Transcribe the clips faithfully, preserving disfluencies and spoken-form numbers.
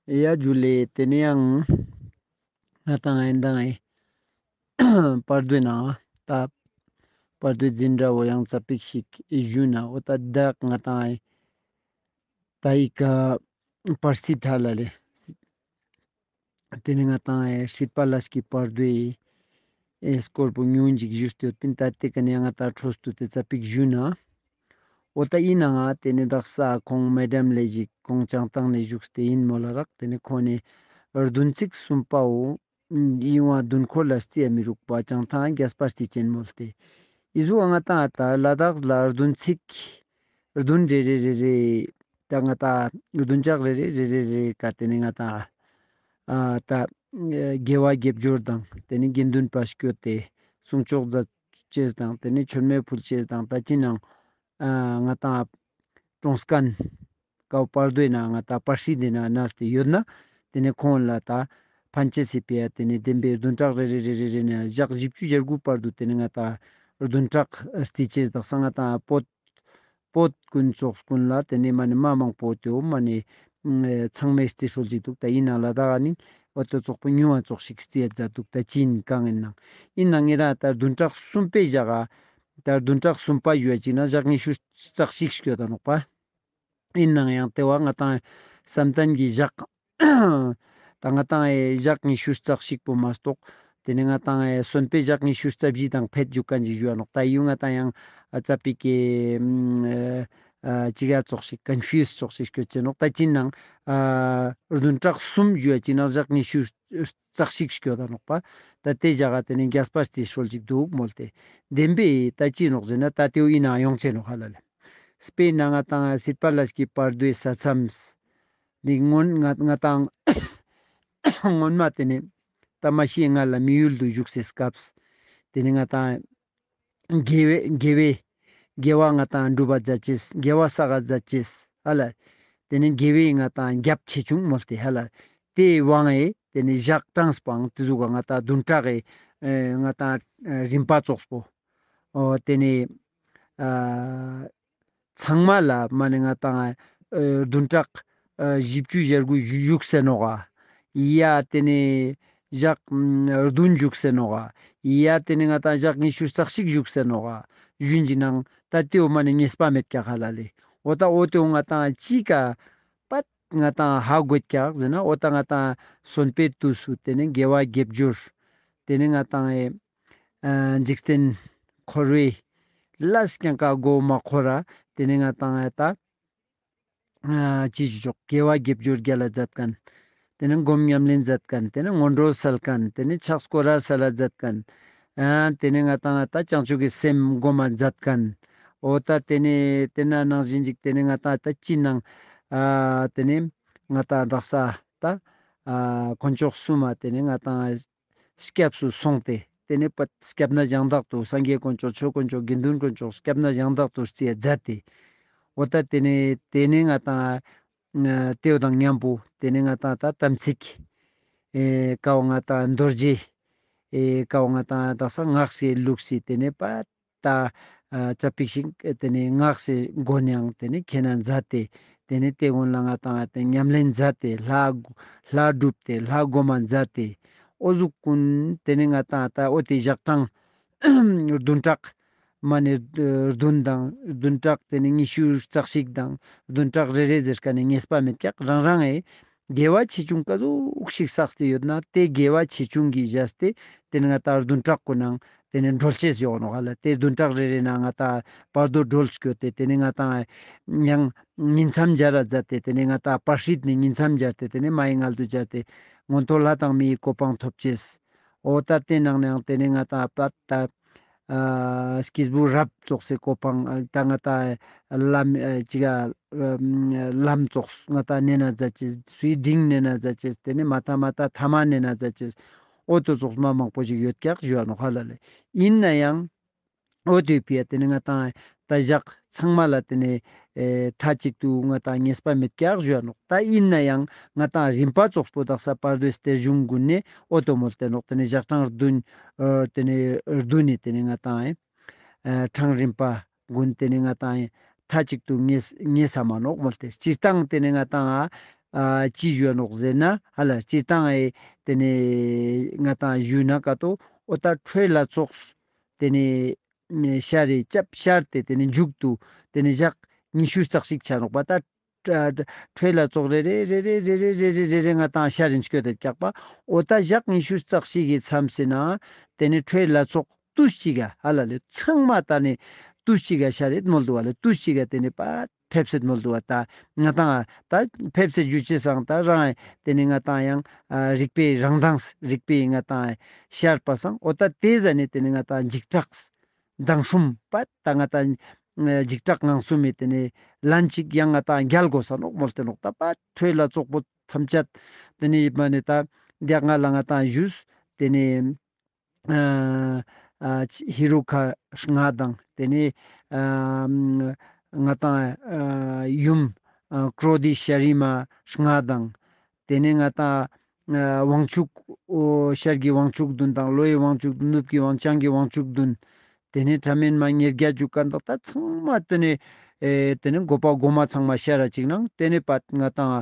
ཡ་ཇུ་ལེ། ཏེ་ནེ་ཡང་ང་ཏང་ཨེ་འདང་ཨེ་བར་དོའི་ནང་ད་བར་དོའི་འཛིན་གྲྭ་བོ་ཡང་ཙ་པིག་ཞིག་ཨེ་ཞུ་ན། འོ་ད་ད་ང་ཏང་ཨེ་ད་ཡི་ཀ་པར་སི་ཐ་ལ་ལེ། ཏེ་ནེ་ང་ཏང་ཨེ་སྲིད་པ་ལས་ཀྱི་བར་དོའི་ཨེ་སྐོར་པོ་ཉུང་ཞིག་ཞུས་ཏེ་ཡོད་པིན། ད་ཏེ་ཀ་ནེ་ང་ཏང་འཕྲོས་ཏེ་ཙ་པིག་ཞུ་ན། འོ་ད་ཨིན་ནའང་ཏེ་ནེ་དག་ས་ཁོང་མེ་ཌམ་ལེ་ཞིག་ཁོང་བྱང་ཐང་ནེ་བཞུགས་ཏེ་ཨིན་མོལ་ལ་རག། ཏེ་ནེ་ཁོང་ནེ་བདུན་ཚིགས་གསུམ་པའོ་ཨིན་བ་བདུན་འཁོར་ལ་རྩི་ཡ་མི་རུག་པ་བྱང་ཐང་རྒྱས་པ་རྩི་ཅན་མོལ་ཏེ། ཨི་ཟུག་ང་ཏང་ད་ལ་དྭགས་ལ་བདུན་ཚིགས་བདུན་རེ་རེ་རེ་རེ་ད་ང་ཏང་བདུན་ཕྲག་རེ་རེ་རེ་རེ་རེ་ཀ་ཏེ་ནེ་ང་ཏང་ཨ་ད་དགེ་བ་དགེ་སྦྱོར་དང་ཏེ་ནེ་དགེ་འདུན་པ་སྐྱོད་དེ་གསུང་ཆོག་མཛད་ཅེས་དང་ཏེ་ནེ་མཆོད་མེ་ཕུལ་ཅེས་དང་ད་ཅི་ནང་ཨ་ང་ཏང་གྲོངས་མཁན་ཀའོ་བར་དོའི་ནང་ང་ཏང་པར་སྲིད་དེ་ན་ན་སྟེ་ཡོད་ན། ཏེ་ནེ་ཁོང་ལ་ད་ཕན་ཅེས་སི་ཕི་ཡ་ཏེ་ནེ་བདེན་པའི་བདུན་ཕྲག་རེ་རེ་རེ་རེ་རེ་ནེ་ཞག་བཞི་བཅུ་ཞེ་དགུ་བར་དུ་ཏེ་ནེ་ང་ཏང་བདུན་ཕྲག་རྩི་ཅེས་དག་ས་ང་ཏང་བོད་བོད་ཀུན་ཙོགས་ཀུན་ལ་ཏེ་ནེ་མ་ནེ་མ་མང་པོ་ཏེའོ་མ་ནེ་ཚང་མའི་རྩི་སྲོལ་ཅིག་འདུག། ད་ཨིན་ན་ལ་དྭགས་ནི་འོ་ཏེ་ཙོགས་པོ་ཉུང་བ་ཙོགས་ཤིག་རྩི་ཡ་མཛད་འདུག། ད་ཅི་ཨིན་གང་ཨིན་ནང་ཨིན་ན་ངེ་རང་ད་བདུན་ཕྲག་གསུམ་པའི་ཞག་ག་ད་བདུན་ཕྲག་གསུམ་པ་ཞུ་བ་ཅིག་ན་ཞག་ཉི་ཤུ་རྩ་གཅིག་སྐྱོད་ད་ནོག་པ། ཨིན་ནའང་ཡང་ཏེ་བ་ང་ཏང་བསམ་གཏན་གྱི་ཞག་ད་ང་ཏང་ཨེ་ཞག་ཉི་ཤུ་རྩ་གཅིག་པོ་མ་གཏོགས་ཏེ་ནེ་ང་ཏང་ཨེ་གསོན་པའི་ཞག་ཉི་ཤུ་རྩ་བཞི་དང་ཕེད་འཇུག་མཁན་ཅིག་ཞུ་བ་ནོག། ད་ཡུ་ང་ཏང་ཡང་ཨ་ཙ་པིག་གི་ཨ་ཅིག་ཡ་ཙོགས་ཤིག་ཀོན་ཕིའུ་ཛི་ཙོགས་ཤིག་སྐྱོད་ཅེ་ནོག། ད་ཅི་ནང་ཨ་བདུན་ཕྲག་གསུམ་ཞུ་བ་ཅིག་ན་ཞག་ཉི་ཤུ་རྩ་གཅིག་སྐྱོད་ད་ནོག་པ། ད་ཏེ་ཞག་ག་ཏེ་ནེ་རྒྱས་པ་རྩི་སྲོལ་ཅིག་འདུག་མོལ་ཏེ། བདེན་པའི་ད་ཅི་ནོག་ཟེར་ན་ད་ཏེའོ་ཨིན་ན་ཡོང་ཅེ་ནོག་ཧ་ལ་ལེ། དཔེར་ན་ང་ཏང་སྲིད་པ་ལས་ཀྱི་བར་དོའི་ས་མཚམས་ནི་སྔོན་ང་ང་ཏང་སྔོན་མ་ཏེ་ནེ་ད་མ་ཤི་ང་ལ་མི་ཡུལ་དུ་བཞུགས་སའི་སྐབས་ཏེ་ནེ་ང་ཏང་དགེ་བའི་དགེ་བའི་དགེ་བ་ང་ཏང་སྒྲུབ་པ་མཛད་ཅེས་དགེ་བ་བསགས་པ་མཛད་ཅེས་ཧ་ལ། ཏེ་ནེ་དགེ་བའི་ང་ཏང་རྒྱབ་ཆེ་ཆུང་མོལ་ཏེ་ཧ་ལ། ཏེའི་དབང་ཨེ་ཏེ་ནེ་ཞག་གྲངས་པའང་ཏེ་ཟུག་ག་ང་ཏང་བདུན་ཕྲག་གི་ཨེ་ང་ཏང་ཨེ་རིམ་པ་ཙོགས་པོ། འོ་ཏེ་ནེ་ཨ་ཚང་མ་ལ་མ་ནེ་ང་ཏང་ཨ་བདུན་ཕྲག་ཨ་བཞི་བཅུ་ཞེ་དགུ་བཞུགས་སེ་ནོག་ག། ཡ་ཏེ་ནེ་ཞག་ཨ་བདུན་བཞུགས་སེ་ནོག་ག། ཡ་ཏེ་ནེ་ང་ཏང་ཞག་ཉི་ཤུ་རྩ་གཅིག་བཞུགས་སེ་ནོག་ག། ཞུན་ཅིག་ནང་ད་ཏེའོ་མ་ནེ་ངེས་པ་མེད་ཀྱག་ཧ་ལ་ལེ། འོ་ད་འོ་ཏེའོ་ང་ཏང་ཅི་ཀ་པད་ང་ཏང་ཧ་གོ་ཀྱག་ཟེར་ན་འོ་ད་ང་ཏང་གསོན་པའི་དུས་སུ་ཏེ་ནེ་དགེ་བ་དགེ་སྦྱོར་ཏེ་ནེ་ང་ཏང་ཨེ་ཨ་འཇིག་རྟེན་འཁོར་བའི་ལས་ཀྱང་ཀ་མགོ་མ་འཁོར་ར་ཏེ་ནེ་ང་ཏང་ཨེ་ད་ཨ་ཅི་ཞུ་ཆོག་དགེ་བ་དགེ་སྦྱོར་རྒྱལ་ལ་མཛད་མཁན། ཏེ་ནེ་སྒོམ་ཉམས་ལེན་མཛད་མཁན། ཏེ་ནེ་སྔོན་འགྲོ་སལ་མཁན། ཏེ་ནེ་ཕྱག་སྐོར་ར་སལ་ལ་མཛད་མཁན། ཨ་ཏེ་ནེ་ང་ཏང་ད་བྱང་ཆུབ་ཀྱི་སེམས་སྒོམ་མ་མཛད་མཁན། འོ་ད་ཏེ་ནེ་ཏེ་ན་ནང་བཞིན་ཅིག་ཏེ་ནེ་ང་ཏང་ད་ཅི་ནང་ཨ་ཏེ་ནེ་ང་ཏང་དག་ས་ད་ཨ་དཀོན་མཆོག་གསུམ་མ་ཏེ་ནེ་ང་ཏང་སྐྱབས་སུ་སོང་སྟེ་ཏེ་ནེ་པད་སྐྱབས་གནས་གཞན་དག་ཏུ་སངས་རྒྱས་དཀོན་མཆོག་ཆོས་དཀོན་མཆོག་དགེ་འདུན་དཀོན་མཆོག་སྐྱབས་གནས་གཞན་དག་ཏུ་རྩི་ཡ་མཛད་དེ། འོ་ད་ཏེ་ནེ་ཏེ་ནེ་ང་ཏང་ཨ་ཏེའོ་དང་མཉམ་པོ་ཏེ་ནེ་ང་ཏང་ད་དམ་ཚིག་ཨེ་ཀའོ་ང་ཏང་རྡོ་རྗེ་ཨེ་ཀའོ་ང་ཏང་དག་ས་སྔགས་སི་ལུགས་སི་ཏེ་ནེ་པད་ད་ཨ་ཙ་པིག་ཞིག་ཏེ་ནེ་སྔགས་སི་སྒོ་ནེའང་ཏེ་ནེ་ཁྱེར་ན་མཛད་དེ་ཏེ་ནེ་ཏེ་སྔོན་ལ་ང་ཏང་ཏེ་ཉམས་ལེན་མཛད་དེ་ལྷ་ལྷ་སྒྲུབ་སྟེ་ལྷ་སྒོམ་མ་མཛད་དེ་འོ་ཟུག་ཀུན་ཏེ་ནེ་ང་ཏང་ད་འོ་ཏེ་ཞག་གྲངས་བདུན་ཕྲག་མ་ནེ་བདུན་དང་བདུན་ཕྲག་ཏེ་ནེ་ཉི་ཤུ་རྩ་གཅིག་དང་བདུན་ཕྲག་རེ་རེ་ཟེར་མཁན་ནི་ངེས་པ་མེད་ཀྱག། རང་རང་ཨེ་དགེ་བ་ཆེ་ཆུང་ཀ་ཟུག་ཞིག་བསགས་ཏེ་ཡོད་ན་ཏེ་དགེ་བ་ཆེ་ཆུང་གི་བཞག་སྟེ་ཏེ་ནེ་ང་ཏང་བདུན་ཕྲག་ཀུན་ནང་ཏེ་ནེ་འགྲོལ་ཅེས་ཡོང་ནོག་ཧ་ལ། ཏེ་བདུན་ཕྲག་རེ་རེ་ནང་ང་ཏང་བར་དོ་འགྲོལ་སྐྱོད་དེ་ཏེ་ནེ་ང་ཏང་ཡང་ཉིང་མཚམས་སྦྱར་ར་མཛད་དེ་ཏེ་ནེ་ང་ཏང་པར་སྲིད་ནེ་ཉིང་མཚམས་སྦྱར་ཏེ་ཏེ་ནེ་མ་ཡི་མངལ་དུ་སྦྱར་ཏེ་མངོན་མཐོ་ལྷ་དང་མིའི་གོ་འཕང་ཐོབ་ཅེས། འོ་ད་ཏེ་ནང་ནེ་ཡང་ཏེ་ནེ་ང་ཏང་པད་ད་ཨ་སྐྱེས་བུ་རབ་ཙོགས་སི་གོ་འཕང་ཨ་ད་ང་ཏང་ལམ་ཨ་ཅིག་ག་ལམ་ཙོགས་ང་ཏང་ནེ་ན་མཛད་ཅེས་སུའི་འབྲིང་ནེ་ན་མཛད་ཅེས་ཏེ་ནེ་མ་ཐ་མ་ད་ཐ་མ་ནེ་ན་མཛད་ཅེས་འོ་ཏེ་ཙོགས་མ་མང་པོ་ཞིག་ཡོད་ཀྱག་ཞུ་བ་ནོག་ཧ་ལ་ལེ། ཨིན་ན་ཡང་འོ་ཏེ་ཕི་ཡ་ཏེ་ནེ་ང་ཏང་ད་ཞག་ཚང་མ་ལ་ཏེ་ནེ་ཨེ་མཐའ་གཅིག་ཏུ་ང་ཏང་ངེས་པ་མེད་ཀྱག་ཞུ་བ་ནོག། ད་ཨིན་ན་ཡང་ང་ཏང་རིམ་པ་ཙོགས་པོ་དག་ས་བར་དོའི་གཏེར་གཞུང་གུན་ནེ་འོ་ཏོ་མོལ་ཏེ་ནོག། ཏེ་ནེ་ཞག་གྲངས་བདུན་ཨ་ཏེ་ནེ་བདུན་ནེ་ཏེ་ནེ་ང་ཏང་ཨེ་ཨ་གྲངས་རིམ་པ་གུན་ཏེ་ནེ་ང་ཏང་ཨེ་མཐའ་གཅིག་ཏུ་ངེས་ངེས་ས་མ་ནོག་མོལ་ཏེ། སྤྱིར་བཏང་ཏེ་ནེ་ང་ཏང་ཨ་ ཨ་ཅི་ཞུའ་ནོག་ཟེར་ན་ཧ་ལ་སྤྱིར་བཏང་ཨེ་ཏེ་ནེ་ང་ཏང་ཞུ་ན་ཀ་ཏོ་འོ་ཏ་ཁྲོས་ལ་སོགས་ཏེ་ནེ་ཤར་རེ་ཅབ་ཤར་ཏེ་ཏེ་ནེ་མཇུག་ཏུ་ཏེ་ནེ་ཞག་ཉི་ཤུ་རྩ་གཅིག་ཆ་ནོག་པ་ཏ། ཁྲོས་ལ་སོགས་རེ་རེ་རེ་རེ་ང་ཏང་ཤར་རིན་སྐྱོད་དེ་ཀྱག་པ། འོ་ཏ་ཞག་ཉི་ཤུ་རྩ་གཅིག་གི་མཚམས་སི་ནང་ཏེ་ནེ་ཁྲོས་ལ་སོགས་ཏུས་གཅིག་ག་ཧ་ལ་ལེ་ཚང་མ་ཏ་ནེ་ཏུས་གཅིག་ག་ཤར་རེད་མོལ་དུག་པ་ལེ། ཏུས་གཅིག་ག་ཏེ་ནེ་པ་ཕེབས་སེད་མོལ་དུག་པ། ཏ་ང་ཏང་ཏ་ཕེབས་སེད་ཞུ་ཅེས་སང་ཏ་རང་ཏེ་ནེ་ང་ཏང་ཡང་ཨ་རིག་པའི་རང་མདངས་རིག་པའི་ང་ཏང་ཤར་པ་སང་འོ་ཏ་ཏེ་ཟ་ནེ་ཏེ་ནེ་ང་ཏང་འཇིགས་སྐྲག་མདང་ཧྲུམ་པ་ཏ་ང་ཏང་འཇིགས་སྐྲག་ངང་སུམ་མེ་ཏེ་ནེ་ལན་ཅིག་ཡང་ང་ཏང་རྒྱལ་དགོས་ས་ནོག་མོལ་ཏེ་ནོག་ཏ་པ་ཁྲོས་ལ་སོགས་པོ་ཐམས་ཅད་ཏེ་ནེ་མ་ནེ་ཏ་དེ་ང་ལ་ང་ཏང་ཞུས་ཏེ་ནེ་ཨ་ཨ་ཧེ་རུ་ཀ་ལྔ་དང་ཏེ་ནེ་ཨ་ང་ཏང་ཨ་ཡུམ་ཨ་ཀྲོ་དྷི་ཤྭ་རི་མ་ལྔ་དང་ཏེ་ནེ་ང་ཏང་ཨ་དབང་ཕྱུག་འོ་ཤར་གྱི་དབང་ཕྱུག་བདུན་དང་ལྷོ་ཡི་དབང་ཕྱུག་བདུན་ནུབ་ཀྱི་དབང་བྱང་གི་དབང་ཕྱུག་བདུན། ཏེ་ནེ་ཕྲ་མེན་མ་ཉེར་བརྒྱད་ཅུ་ཀ་དག་ཏ་ཚང་མ་ཏེ་ནེ་ཨེ་ཏེ་ནེ་གོ་པ་གོ་མ་ཚང་མ་ཤར་ར་ཅིག་ནང་ཏེ་ནེ་པ་ང་ཏང་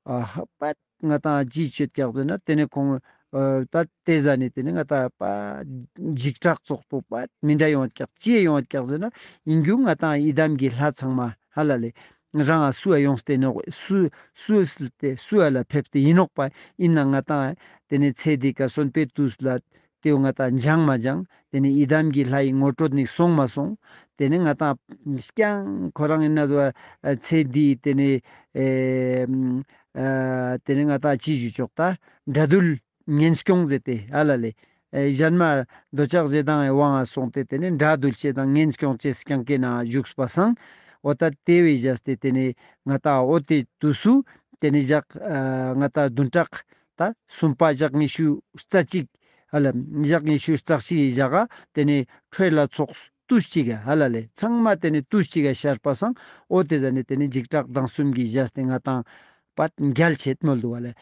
ཨ་ཧ་པ་ང་ཏང་ཅི་ཅོད་ཀྱག་ཟེར་ན་ཏེ་ནེ་ཁོང་ཨ་ཏ་ཏེ་ཟ་ནེ་ཏེ་ནེ་ང་ཏང་པ་འཇིགས་སྐྲག་ཙོགས་པོ་པ་མི་འདྲ་ཡོང་ཀྱག་ཅི་ཡོང་ཀྱག་ཟེར་ན་ཨིན་རྒྱུ་ང་ཏང་ཡི་དམ་གྱི་ལྷ་ཚང་མ་ཧ་ལ་ལེ། རང་ང་སུ་ཡོངས་ཏེ་ནོག་སུ་སུ་ལ་ཕེབས་ཏེ་ཨིན་ནོག་པ། ཨིན་ན་ང་ཏང་ཏེ་ནེ་ཚེ་འདི་ཀ་གསོན་པོའི་དུས་ལ་ཏེའོ་ང་ཏང་སྦྱང་མ་སྦྱང་ཏེ་ནེ་ཡི་དམ་གྱི་ལྷ་ཡི་ངོ་སྤྲོད་ནི་སོང་མ་སོང་། ཏེ་ནེ་ང་ཏང་རྐྱང་ཁོ་རང་ཨིན་ན་ཟོ་ཚེ་འདི་ཏེ་ནེ་ཨེ་ཨ་ཏེ་ནེ་ང་ཏང་ཅི་ཞུ་ཆོག་ཏ་དགྲ་འདུལ་ཉེན་སྐྱོང་ཟེར་ཏེ་ཧ་ལ་ལེ། ཨེ་ཞན་མ་འདོད་ཆགས་ཞེ་སྡང་ངི་དབང་ང་སོང་སྟེ་ཏེ་ནེ་དགྲ་འདུལ་ཅེས་དང་ཉེན་སྐྱོང་ཅེས་རྐྱང་ཀའི་ནང་བཞུགས་པ་སང་འོ་ཏ་ཏེ་བས་བཞག་སྟེ་ཏེ་ནེ་ང་ཏང་འོ་ཏེ་དུས་སུ་ཏེ་ནེ་ཞག་ཨ་ང་ཏང་བདུན་ཕྲག་ཏ་གསུམ་པ་ཞག་ཉི་ཤུ་རྩ་གཅིག་ཧ་ལ་ཞག་ཉི་ཤུ་རྩ་གཅིག་གི་ཞག་ག་ཏེ་ནེ་ཁྲོས་ལ་ཚོགས་ཏུས་གཅིག་ག་ཧ་ལ་ལེ་ཚང་མ་ཏེ་ནེ་ཏུས་གཅིག་ག་ཤར་པ་སང་འོ་ཏེ་ཟ་ནེ་ཏེ་ནེ་འཇིགས་སྐྲག་མདང་གསུམ་གྱི་བཞག་སྟེ་ང་ཏང་པ་རྒྱལ་ཆེད་མོལ་དུག་པ་ལེ།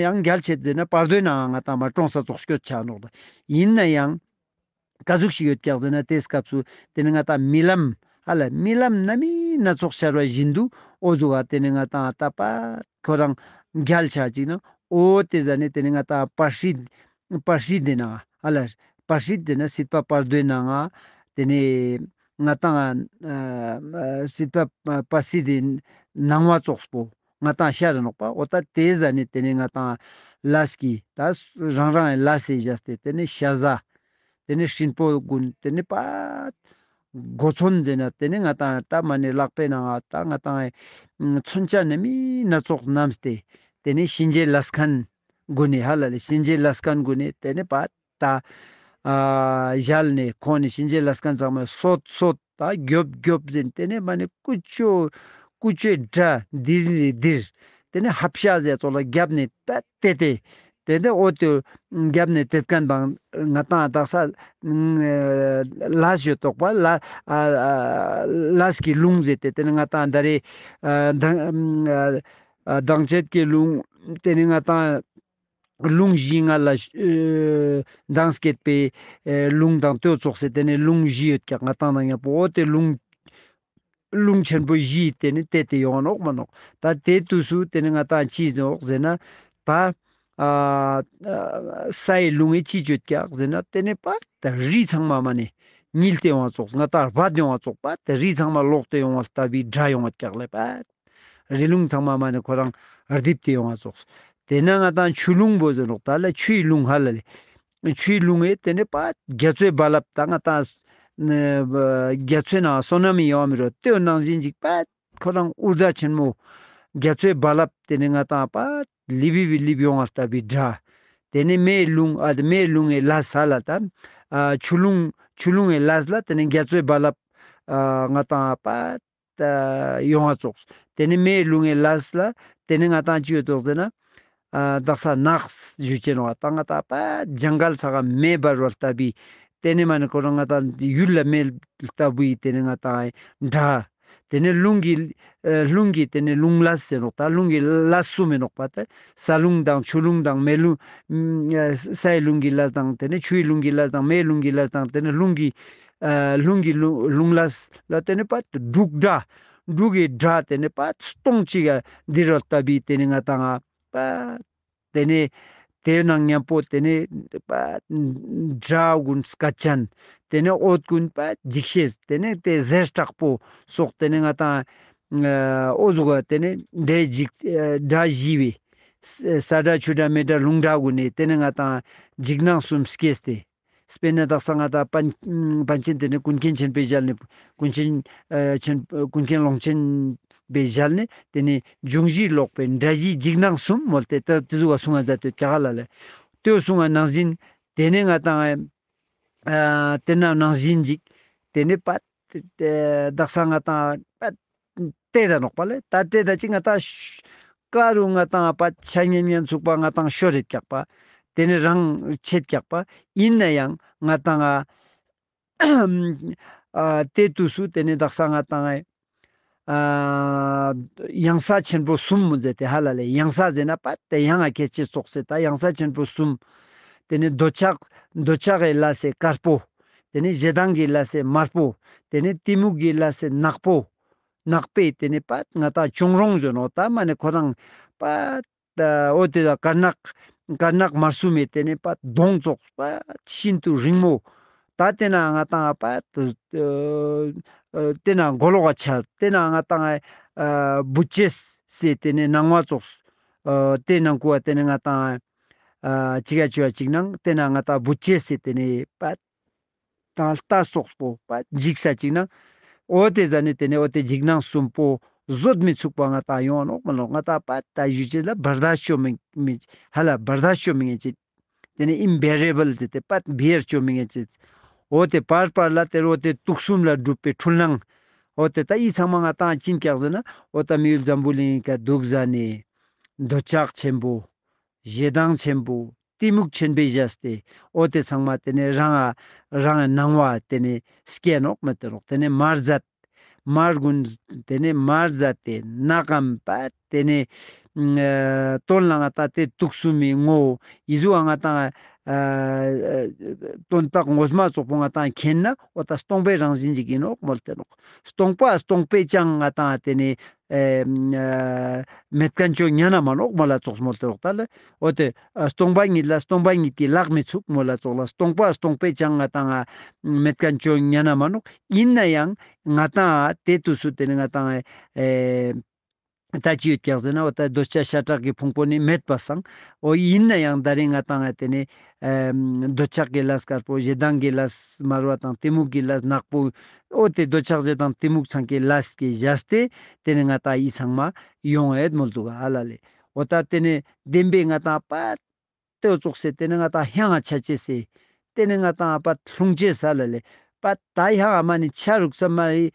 ཡང་རྒྱལ་ཆེད་ཟེར་ན་བར་དོའི་ནང་ང་ཏང་མ་གྲོངས་ས་ཙོགས་སྐྱོད་ཆ་ནོག་ཏ། ཨིན་ན་ཡང་ཀ་ཟུག་ཞིག་ཡོད་ཀྱག་ཟེར་ན་ཏེ་སྐབས་སུ་ཏེ་ནེ་ང་ཏང་རྨི་ལམ་ཧ་ལ་རྨི་ལམ་སྣ་མིན་སྣ་ཚོགས་ཤར་བ་བཞིན་དུ་འོ་ཟུག་ག་ཏེ་ནེ་ང་ཏང་ཏ་པ་ཁོ་རང་རྒྱལ་ཆ་ཅིག་ན་འོ་ཏེ་ཟ་ནེ་ཏེ་ནེ་ང་ཏང་པར་ཤྲཱི་པར་ཤྲཱི་ཏེ་ནང་ཧ་ལ་པར་ཤྲཱི་ཟེར་ན་སྲིད་པ་བར་དོའི་ནང་ང་ཏེ་ནེ་ང་ཏང་ཨ་སྲིད་པ་པར་ཤྲཱི་ཏེ་སྣང་བ་ཙོགས་པོ་ང་ཏང་ཤར་ར་ནོག་པ། འོ་ཏ་ཏེ་ཟ་ནེ་ཏེ་ནེ་ང་ཏང་ལས་ཀྱི་ཏ་རང་རང་ལས་སི་བཞག་སྟེ་ཏེ་ནེ་ཤ་ཟ་ཏེ་ནེ་སྲིན་པོ་གུན་ཏེ་ནེ་པ་གོ་མཚོན་ཟེར་ན་ཏེ་ནེ་ང་ཏང་ཏ་མ་ནེ་ལག་པའི་ནང་ང་ཏ་ང་ཏང་མཚོན་ཆ་སྣ་མིན་སྣ་ཚོགས་བསྣམས་ཏེ་ཏེ་ནེ་གཤིན་རྗེ་ལས་མཁན་གུན་ནི་ཧ་ལ་ལེ་གཤིན་རྗེ་ལས་མཁན་གུན་ནི་ཏེ་ནེ་པ་ཏ་ཨ་ཞལ་ནེ་ཁོང་ནི་གཤིན་རྗེ་ལས་མཁན་ཚང་མ་སོད་སོད་ཏ་རྒྱོབ་རྒྱོབ་ཟེར་ཏེ་ནེ་མ་ནེ་ཀུ་ཅོ་ཀུ་ཅོའི་སྒྲ་ལྡིར་རེ་ལྡིར། ཏེ་ནེ་ཧབ་ཤ་ཟེར་ཙོགས་ལ་རྒྱབ་ནེ་ཏ་ཏེ་ཏེ། ཏེ་ནེ་འོ་ཏེ་རྒྱབ་ནེ་ཏེ་མཁན་དང་ང་ཏང་དག་ས་ལས་ཡོད་དོག་པ་ལ་ཨ་ལས་ཀྱི་རླུང་ཟེར་ཏེ་ཏེ་ནེ་ང་ཏང་ད་རེ་ཨ་མདང་ཨ་མདང་བྱེད་ཀྱི་རླུང་ཏེ་ནེ་ང་ཏང་རླུང་བཞི་ལྔ་ལ་ཨེ་མདང་སྐྱེད་པའི་ཨེ་རླུང་དང་ལྟོས་ཙོགས་སེ་ཏེ་ནེ་རླུང་བཞི་ཡོད་ཀྱག་ང་ཏང་ནང་ཉམ་པོ་འོ་ཏེ་རླུང་རླུང་ཆེན་པོ་བཞི་ཏེ་ནེ་ཏེ་ཏེ་ཡོང་ནོག་མ་ནོག། ཏ་ཏེ་དུས་སུ་ཏེ་ནེ་ང་ཏང་ཅི་ནོག་ཟེར་ན་ཏ་ཨ་ས་ཡི་རླུང་ངི་ཅི་ཅོད་ཀྱག་ཟེར་ན་ཏེ་ནེ་པ་ཏ་རི་ཚང་མ་མ་ནེ་ཉིལ་ཏེ་ཡོང་བ་ཙོགས་ང་ཏང་རྦད་ཡོང་བ་ཙོགས་པ་ཏ་རི་ཚང་མ་ལོག་སྟེ་ཡོང་བ་ལྟ་བུའི་སྒྲ་ཡོང་བ་ཀྱག་ལེ་པ། རི་ལུང་ཚང་མ་མ་ནེ་ཁོ་རང་རྡིབ་སྟེ་ཡོང་བ་ཙོགས། ཏེ་ནེ་ང་ཏང་ཆུ་ཀླུང་བོ་ཟེར་ནོག་ཏ་ལ་ཆུའི་རླུང་ཧ་ལ་ལེ། ཆུའི་རླུང་ངི་ཏེ་ནེ་པ་རྒྱ་མཚོའི་རྦ་རླབས་ཏ་ང་ཏང་རྒྱ་མཚོའི་ནང་སོ་ནམ་ཡོང་མི་རོ་ཏེའོ་ནང་བཞིན་ཅིག་པ་ཁོ་རང་འུར་སྒྲ་ཆེན་མོ་རྒྱ་མཚོའི་རྦ་རླབས་ཏེ་ནེ་ང་ཏང་པ་ལིབ་བི་ལིབ་ཡོང་བ་ལྟ་བུའི་སྒྲ། ཏེ་ནེ་མེའི་རླུང་ཨ་ཏེ་མེའི་རླུང་ངི་ལས་ཧ་ལ་ཏ་ཨ་ཆུ་ཀླུང་ཆུ་ཀླུང་ངི་ལས་ལ་ཏེ་ནེ་རྒྱ་མཚོའི་རྦ་རླབས་ཨ་ང་ཏང་པ་ཡོང་བ་ཙོགས། ཏེ་ནེ་མེའི་རླུང་ངི་ལས་ལ་ཏེ་ནེ་ང་ཏང་ཅི་ཡོད་དོག་ཟེར་ན་ཨ་དག་ས་ནགས་ཞུ་ཅེས་ནོག་ཏ་ང་ཏང་པ་ཇང་གལ་ས་ག་མེ་འབར་བ་ལྟ་བུའི་ཏེ་ནེ་མ་ནེ་ཁོ་རང་ང་ཏང་ཡུལ་ལ་མེ་ལྟ་བུའི་ཏེ་ནེ་ང་ཏང་སྒྲ། ཏེ་ནེ་རླུང་གི་ཨ་རླུང་གི་ཏེ་ནེ་རླུང་ལས་ཟེར་ནོག་ཏ་རླུང་གི་ལས་གསུམ་ཨིན་ནོག་པ་ཏ་ས་རླུང་དང་ཆུ་རླུང་དང་མེ་རླུང་ཨ་སའི་རླུང་གི་ལས་དང་ཏེ་ནེ་ཆུའི་རླུང་གི་ལས་དང་མེའི་རླུང་གི་ལས་དང་ཏེ་ནེ་རླུང་གི་ཨ་རླུང་གི་རླུང་རླུང་ལས་ལ་ཏེ་ནེ་པ་འབྲུག་སྒྲ། འབྲུག་གི་སྒྲ་ཏེ་ནེ་པ་སྟོང་གཅིག་ག་འདི་རུ་ལྟ་བུའི་ཏེ་ནེ་ང་ཏང་ང་པ་ཏེ་ནེ་ཏེ་ནང་མཉམ་པོ་ཏེ་ནེ་པ་སྒྲ་གུན་སྐད་ཅན། ཏེ་ནེ་འོད་གུན་པ་འཇིགས་ཤེས། ཏེ་ནེ་ཏེ་ཟེར་དྲག་པོ་སོགས་ཏེ་ནེ་ང་ཏང་ཨ་འོ་ཟུག་ག་ཏེ་ནེ་སྒྲ་འཇིགས་ཨ་སྒྲ་ཞི་བའི་ས་སྒྲ་ཆུ་སྒྲ་མེ་སྒྲ་རླུང་སྒྲ་གུན་ནེ་ཏེ་ནེ་ང་ཏང་འཇིགས་སྣང་གསུམ་སྐྱེས་ཏེ། དཔེར་ན་དག་ས་ང་ཏང་པཎ་པཎ་ཆེན་ཏེ་ནེ་ཀུན་མཁྱེན་ཆེན་པོའི་ཞལ་ནེ་ཀུན་མཁྱེན་ཨ་ཆེན་ཀུན་མཁྱེན་ཀློང་ཆེན་པའི་ཞལ་ནེ་ཏེ་ནེ་འབྱུང་བཞི་ལོག་པའི་སྒྲ་ཞི་འཇིགས་སྣང་གསུམ་མོལ་ཏེ་ཏེ་ཏེ་ཟུག་ག་གསུང་ང་མཛད་དེ་ཀྱག་ཧ་ལ་ལེ། ཏེ་གསུང་ང་ནང་བཞིན་ཏེ་ནེ་ང་ཏང་ཨ་ཏེ་ན་ནང་བཞིན་ཅིག་ཏེ་ནེ་པ་ཏེ་ཏེ་དག་ས་ང་ཏང་པ་ཏེ་ད་ནོག་པ་ལེ། ད་ཏེ་ད་ཅིག་ང་ཏང་ཀ་རུ་ང་ཏང་པ་ཆ་ཉན་ཉན་ཚུགས་པ་ང་ཏང་ཤོར་རེད་ཀྱག་པ། ཏེ་ནེ་རང་ཆད་ཀྱག་པ། ཨིན་ན་ཡང་ང་ཏང་ཨ་ཨ་ཏེ་དུས་སུ་ཏེ་ནེ་དག་ས་ང་ཏང་ཨ་གཡང་ས་ཆེན་པོ་གསུམ་མོ་ཟེར་ཏེ་ཧ་ལ་ལེ། གཡང་ས་ཟེར་ན་པ་ཏེ་གཡང་ང་ཁྱད་ཆེ་ཙོགས་སེ་ད་གཡང་ས་ཆེན་པོ་གསུམ། ཏེ་ནེ་འདོད་ཆགས་འདོད་ཆགས་ཀྱི་ལས་སི་དཀར་པོ། ཏེ་ནེ་ཞེ་སྡང་གི་ལས་སི་དམར་པོ། ཏེ་ནེ་གཏི་མུག་གི་ལས་སི་ནག་པོ། ནག་པོའི་ཏེ་ནེ་པ་ང་ཏང་གཅོང་རོང་ཟེར་ནོག་ད་མ་ནེ་ཁོ་རང་པ་ད་འོ་ཏེ་ད་དཀར་ནག་དཀར་ནག་དམར་གསུམ་མི་ཏེ་ནེ་པ་གདོང་ཙོགས་པ་ཤིན་ཏུ་རིང་མོ། ད་ཏེ་ན་ང་ཏང་པ་ཏེ་ན་མགོ་ལོག་ག་ཆ་ཏེ་ན་ང་ཏང་ཨ་བུ་ཅེས་སི་ཏེ་ནེ་སྣང་བ་ཙོགས། ཨ་ཏེ་ནང་ཁུ་བ་ཏེ་ནེ་ང་ཏང་ཨ་ཅིག་ག་ཅུ་བ་ཅིག་ནང་ཏེ་ན་ང་ཏང་བུ་ཅེས་སི་ཏེ་ནེ་པ་ཏང་ལྟ་ཙོགས་པོ་པ་འཇིགས་ས་ཅིག་ནང་། འོ་ཏེ་ཟ་ནེ་ཏེ་ནེ་འོ་ཏེ་འཇིགས་སྣང་གསུམ་པོ་བཟོད་མི་ཚུགས་པ་ང་ཏང་ཡོང་ནོག་མ་ནོག། ང་ཏང་པ་ད་ཞུ་ཅེས་ལ་བར་དག་ཅོ་མི་མི་ཧ་ལ་བར་དག་ཅོ་མི་ངེས་ཅེས། ཏེ་ནེ་ཨིམ་བེ་རེ་བལ་ཟེར་ཏེ་པ་བེར་ཅོ་མི་ངེས་ཅེས། འོ་ཏེ་པར་པར་ལ་ཏེ་རུ་འོ་ཏེ་དུག་གསུམ་ལ་གྲུབ་པའི་འཁྲུལ་སྣང་། འོ་ཏེ་ད་འི་ཚང་མ་ང་ཏང་ཅི་ཨིན་ཀྱག་ཟེར་ན་འོ་ད་མི་ཡུལ་འཛམ་བུ་གླིང་ག་དུག་ཟ་ནེ་འདོད་ཆགས་ཆེན་པོ། ཞེ་སྡང་ཆེན་པོ། གཏི་མུག་ཆེན་པོའི་བཞག་སྟེ། འོ་ཏེ་ཚང་མ་ཏེ་ནེ་རང་ང་རང་ངི་སྣང་བ་ཏེ་ནེ་སྐྱེ་ནོག་མ་ཏེ་ནོག། ཏེ་ནེ་མར་ཟད། མར་གུན་ཏེ་ནེ་མར་ཟད་དེ་ནག་གམ་པ་ཏེ་ནེ་ཨ་དོན་ལ་ང་ཏང་ཏེ་དུག་གསུམ་མི་ངོ་བོ་འི་ཟུག་ང་ཏང་ཨ་དོན་དག་ངོ་མ་ཙོགས་པོ་ང་ཏང་མཁྱེན་ན་འོ་ད་སྟོང་པའི་རང་བཞིན་ཅིག་ཨིན་ནོག་མོལ་ཏེ་ནོག། སྟོང་པ་སྟོང་པས་ཀྱང་ང་ཏང་ཏེ་ནེ་ཨེ་ཨ་མེད་ཁན་ཅོ་ཉན་ན་མ་ནོག་མོལ་ལ་ཙོགས་མོལ་ཏེ་ནོག་ད་ལེ། འོ་ཏེ་ཨ་སྟོང་པ་ཉིད་ལ་སྟོང་པ་ཉིད་ཀྱི་ལག་མི་ཚུགས་མོལ་ལ་ཙོགས་ལ། སྟོང་པ་སྟོང་པས་ཀྱང་ང་ཏང་ཨ་མེད་ཁན་ཅོ་ཉན་ན་མ་ནོག། ཨིན་ན་ཡང་ང་ཏང་ཨ་ཏེ་དུས་སུ་ཏེ་ནེ་ང་ཏང་ཨེ་ད་ཅི་ཡོད་ཀྱག་ཟེར་ན་འོ་ད་འདོད་ཆགས་ཤ་ཁྲག་གི་ཕུང་པོ་ནི་མེད་པ་སང་། འོ་ཨིན་ན་ཡང་ད་རིང་ང་ཏང་ཨ་ཏེ་ནེ་ཨེ་འདོད་ཆགས་ཀྱི་ལས་དཀར་པོ། ཞེ་སྡང་གི་ལས་དམར་བ་དང་གཏི་མུག་གི་ལས་ནག་པོ། འོ་ཏེ་འདོད་ཆགས་ཞེ་སྡང་གཏི་མུག་ཚང་གི་ལས་ཀྱི་བཞག་སྟེ་ཏེ་ནེ་ང་ཏང་འི་ཚང་མ་ཡོང་ཡོད་མོལ་དུག་ག་ཧ་ལ་ལེ། འོ་ད་ཏེ་ནེ་བདེན་པའི་ང་ཏང་པ་ཏེ་བོ་ཙོགས་སེ་ཏེ་ནེ་ང་ཏང་ཧང་ང་ཆ་ཅེས་སེ། ཏེ་ནེ་ང་ཏང་པ་ལྷུང་ཅེས་ཧ་ལ་ལེ། པ་ད་ཧང་ང་མ་ནེ་ཆ་རུག་སམ་མ་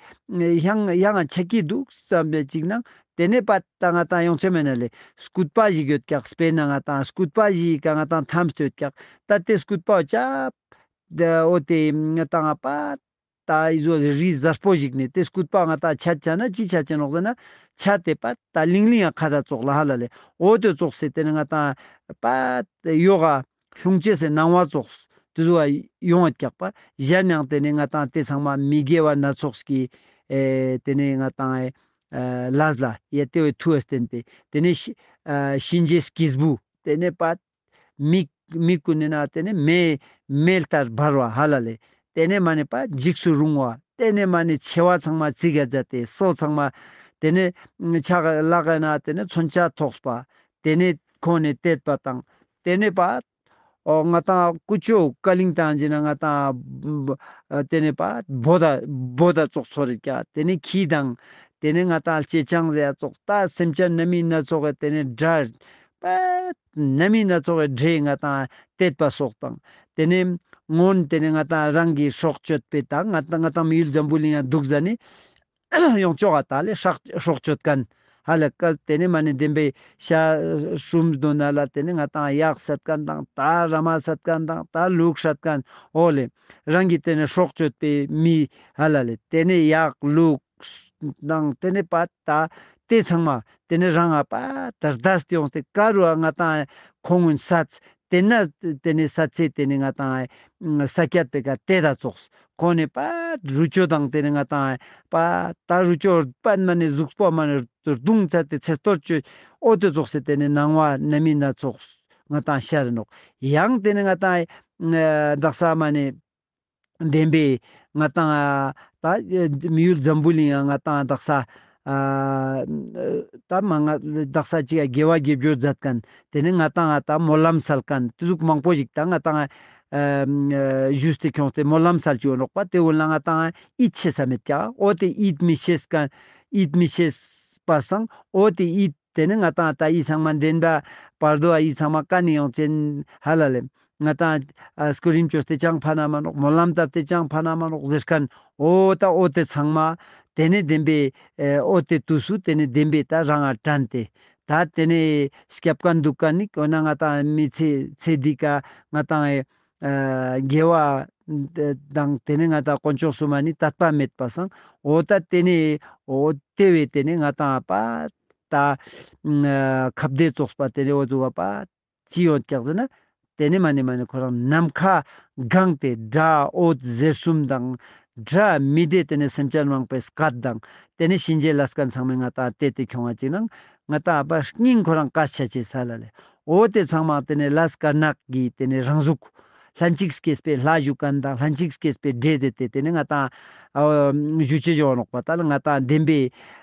ཧང་ཧང་ང་ཆ་ཀྱི་དུག་སམ་པའི་ཅིག་ནང་ཏེ་ནེ་པ་ད་ང་ཏང་ཡོང་ཆ་མེད་ན་ལེ། སྐུད་པ་ཞིག་ཡོད་ཀྱག། དཔེར་ན་ང་ཏང་སྐུད་པ་ཞིག་ག་ང་ཏང་ཐམས་ཏེ་ཡོད་ཀྱག། ད་ཏེ་སྐུད་པ་ཅབ་འོ་ཏེ་ང་ཏང་པ་ད་འི་ཟུག་རི་གཟར་པོ་ཞིག་ནེ་ཏེ་སྐུད་པ་ང་ཏང་ཆད་ཆ་ན་ཅི་ཆ་ཅེས་ནོག་ཟེར་ན་ཆད་དེ་པ་ད་ལིང་ལིང་ཡང་ཁ་ད་ཙོགས་ལ་ཧ་ལ་ལེ། འོ་ཏེ་ཙོགས་སེ་ཏེ་ནེ་ང་ཏང་པ་ཡོག་ག་ལྷུང་ཅེས་སི་སྣང་བ་ཙོགས་ཏེ་ཟུག་ཡོང་ང་ཀྱག་པ། གཞན་ཡང་ཏེ་ནེ་ང་ཏང་ཏེ་ཚང་མ་མི་དགེ་བ་སྣ་ཚོགས་ཀྱི་ཨེ་ཏེ་ནེ་ང་ཏང་ཨེ་ལས་ལ་ཡ་ཏེ་བོའི་མཐུ་ཨ་བསྟེན་ཏེ་ཏེ་ནེ་ཤི་ཨ་གཤིན་རྗེའི་སྐྱེས་བུ་ཏེ་ནེ་པ་མིག་མིག་གུན་ནི་ན་ཏེ་ནེ་མེ་མེ་ལྟར་འབར་བ་ཧ་ལ་ལེ། ཏེ་ནེ་མ་ནེ་པ་འཇིགས་སུ་རུང་བ། ཏེ་ནེ་མ་ནེ་མཆེ་བ་ཚང་མ་ཙིག་ག་ཛད་དེ་སོ་ཚང་མ་ཏེ་ནེ་ཕྱག་ལག་གི་ན་ཏེ་ནེ་མཚོན་ཆ་ཐོགས་པ། ཏེ་ནེ་ཁོང་ནེ་བཏད་པ་དང་ཏེ་ནེ་པ་འོ་ང་ཏང་ཀུ་ཅོ་ཀ་ལིང་ཏང་ཅི་ན་ང་ཏང་ཏེ་ནེ་པ་བོ་ད་བོ་ད་ཙོགས་ཚོར་རེ་ཀྱག། ཏེ་ནེ་ཁྱི་དང་ཏེ་ནེ་ང་ཏང་ལྕེ་སྤྱང་ཟེར་ཡ་ཙོགས་ད་སེམས་ཅན་སྣ་མིན་སྣ་ཚོགས་ཀྱི་ཏེ་ནེ་དགྲ་པ་སྣ་མིན་སྣ་ཚོགས་ཀྱི་དགྲའི་ང་ཏང་བཏད་པ་སོགས་དང་། ཏེ་ནེ་སྔོན་ཏེ་ནེ་ང་ཏང་རང་གི་སྲོག་གཅོད་པའི་ད་ང་ཏང་ང་ཏང་མི་ཡུལ་འཛམ་བུ་གླིང་ཡང་དུག་ཟ་ནེ་ཡོང་ཅོག་ག་ད་ལེ་སྲོག་སྲོག་གཅོད་ཁན་ཧ་ལ་ཀ། ཏེ་ནེ་མ་ནེ་བདེན་པའི་ཤ་ཤུམ་དོན་ན་ལ་ཏེ་ནེ་ང་ཏང་གཡག་སད་ཁན་དང་ད་ར་མ་སད་ཁན་དང་ད་ལུག་སད་ཁན་འོ་ལེ་རང་གི་ཏེ་ནེ་སྲོག་གཅོད་པའི་མི་ཧ་ལ་ལེ་ཏེ་ནེ་གཡག་ལུག་དང་ཏེ་ནེ་པ་ད་ཏེ་ཚང་མ་ཏེ་ནེ་རང་ང་པ་ད་རྡས་ཏེ་ཡོང་སྟེ་ཀ་རུ་ང་ཏང་ཁོང་གུན་སད། ཏེ་ན་ཏེ་ནེ་སད་ཚེ་ཏེ་ནེ་ང་ཏང་ས་ཀྱད་པེ་ཀ་ཏེ་ད་ཙོགས་ ཁོང་ནི་པ་རུ་ཅོ་དང་ཏེ་ནེ་ང་ཏང་པ་ད་རུ་ཅོ་པ་མ་ནེ་གཟུགས་པོ་མ་ནེ་རྡུང་ཚ་ཏེ་ཚེ་སྟོར་ཅོ་འོ་ཏེ་ཙོགས་སེ་ཏེ་ནེ་སྣང་བ་རྣམ་སྨིན་སྣ་ཚོགས་ང་ཏང་ཤར་ནོག། ཡང་ཏེ་ནེ་ང་ཏང་ཨ་དག་ས་མ་ནེ་བདེན་པའི་ང་ཏང་ཨ་ད་མི་ཡུལ་འཛམ་བུ་གླིང་ང་ང་ཏང་དག་ས་ཨ་ད་མ་ང་དག་ས་ཅིག་ཨ་དགེ་བ་དགེ་སྦྱོར་མཛད་མཁན་ཏེ་ནེ་ང་ཏང་ཨ་ད་སྨོན་ལམ་སལ་མཁན་ཏེ་ཟུག་མང་པོ་ཞིག་ད་ང་ཏང་ཨ་ཨ་ཞུས་ཏེ་ཁྱོངས་ཏེ་སྨོན་ལམ་སལ་ཅིག་ཡོད་ནོག་པ། ཏེ་འོ་ལ་ང་ཏང་ཨ་ཡིད་ཆེས་ས་མེད་ཀྱག། འོ་ཏེ་ཡིད་མི་ཆེས་མཁན་ཡིད་མི་ཆེས་པ་སང་འོ་ཏེ་ཡིད་ཏེ་ནེ་ང་ཏང་ད་ཡིད་ཚང་མ་བདེན་པ་བར་དོ་ཨ་ཡིད་ཚང་མ་ཀ་ནེ་ཡོང་ཅན་ཧ་ལ་ལེ། ང་ཏང་ཨ་སྐུ་རིམ་ཅོས་ཏེ་ཅང་ཕན་ན་མ་ནོག། སྨོན་ལམ་བཏབ་སྟེ་ཅང་ཕན་ན་མ་ནོག་ཟེར་མཁན་འོ་ད་འོ་ཏེ་ཚང་མ་ཏེ་ནེ་བདེན་པའི་ཨེ་འོ་ཏེ་དུས་སུ་ཏེ་ནེ་བདེན་པའི་ད་རང་ང་དྲན་ཏེ་ད་ཏེ་ནེ་སྐྱབས་མཁན་འདུག་མཁན་ནི་འོ་ན་ང་ཏང་མི་ཚེ་ཚེ་འདི་ཀ་ང་ཏང་ཨེ་ཨ་དགེ་བ་དང་ཏེ་ནེ་ང་ཏང་དཀོན་མཆོག་གསུམ་མ་ནི་དད་པ་མེད་པ་སང་འོ་ད་ཏེ་ནེ་འོ་ཏེ་བས་ཏེ་ནེ་ང་ཏང་པ་ད་ཨ་ཁ་བདེ་ཙོགས་པ་ཏེ་ནེ་འོ་ཟུག་པ་ཅི་ཡོང་ཀྱག་ཟེར་ན་ཏེ་ནེ་མ་ནེ་མ་ནེ་ཁོ་རང་ནམ་མཁའ་གང་སྟེ་དགྲ་འོད་ཟེར་གསུམ་དང་འདྲ་མི་འདྲ་ཏེ་ནེ་སེམས་ཅན་མང་པོའི་སྐད་དང་ཏེ་ནེ་གཤིན་རྗེ་ལས་མཁན་ཚང་མས་ང་ཏང་ཏེ་ཏེ་ཁྱོང་ང་ཅིག་ནང་ང་ཏང་པ་སྙིང་ཁོ་རང་ཀ་ཆ་ཅེས་ས་ལ་ལེ། འོ་ཏེ་ཚང་མ་ཏེ་ནེ་ལས་དཀར་ནག་གི་ཏེ་ནེ་རང་གཟུགས་ལྷན་ཅིག་སྐྱེས་པའི་ལྷ་ཞུ་མཁན་དང་ལྷན་ཅིག་སྐྱེས་པའི་འདྲེ་ཟེར་ཏེ་ཏེ་ནེ་ང་ཏང་ཨ་ཞུ་ཅེས་ཡོད་ནོག་པ། ད་ལ་ང་ཏང་བདེན་པའི་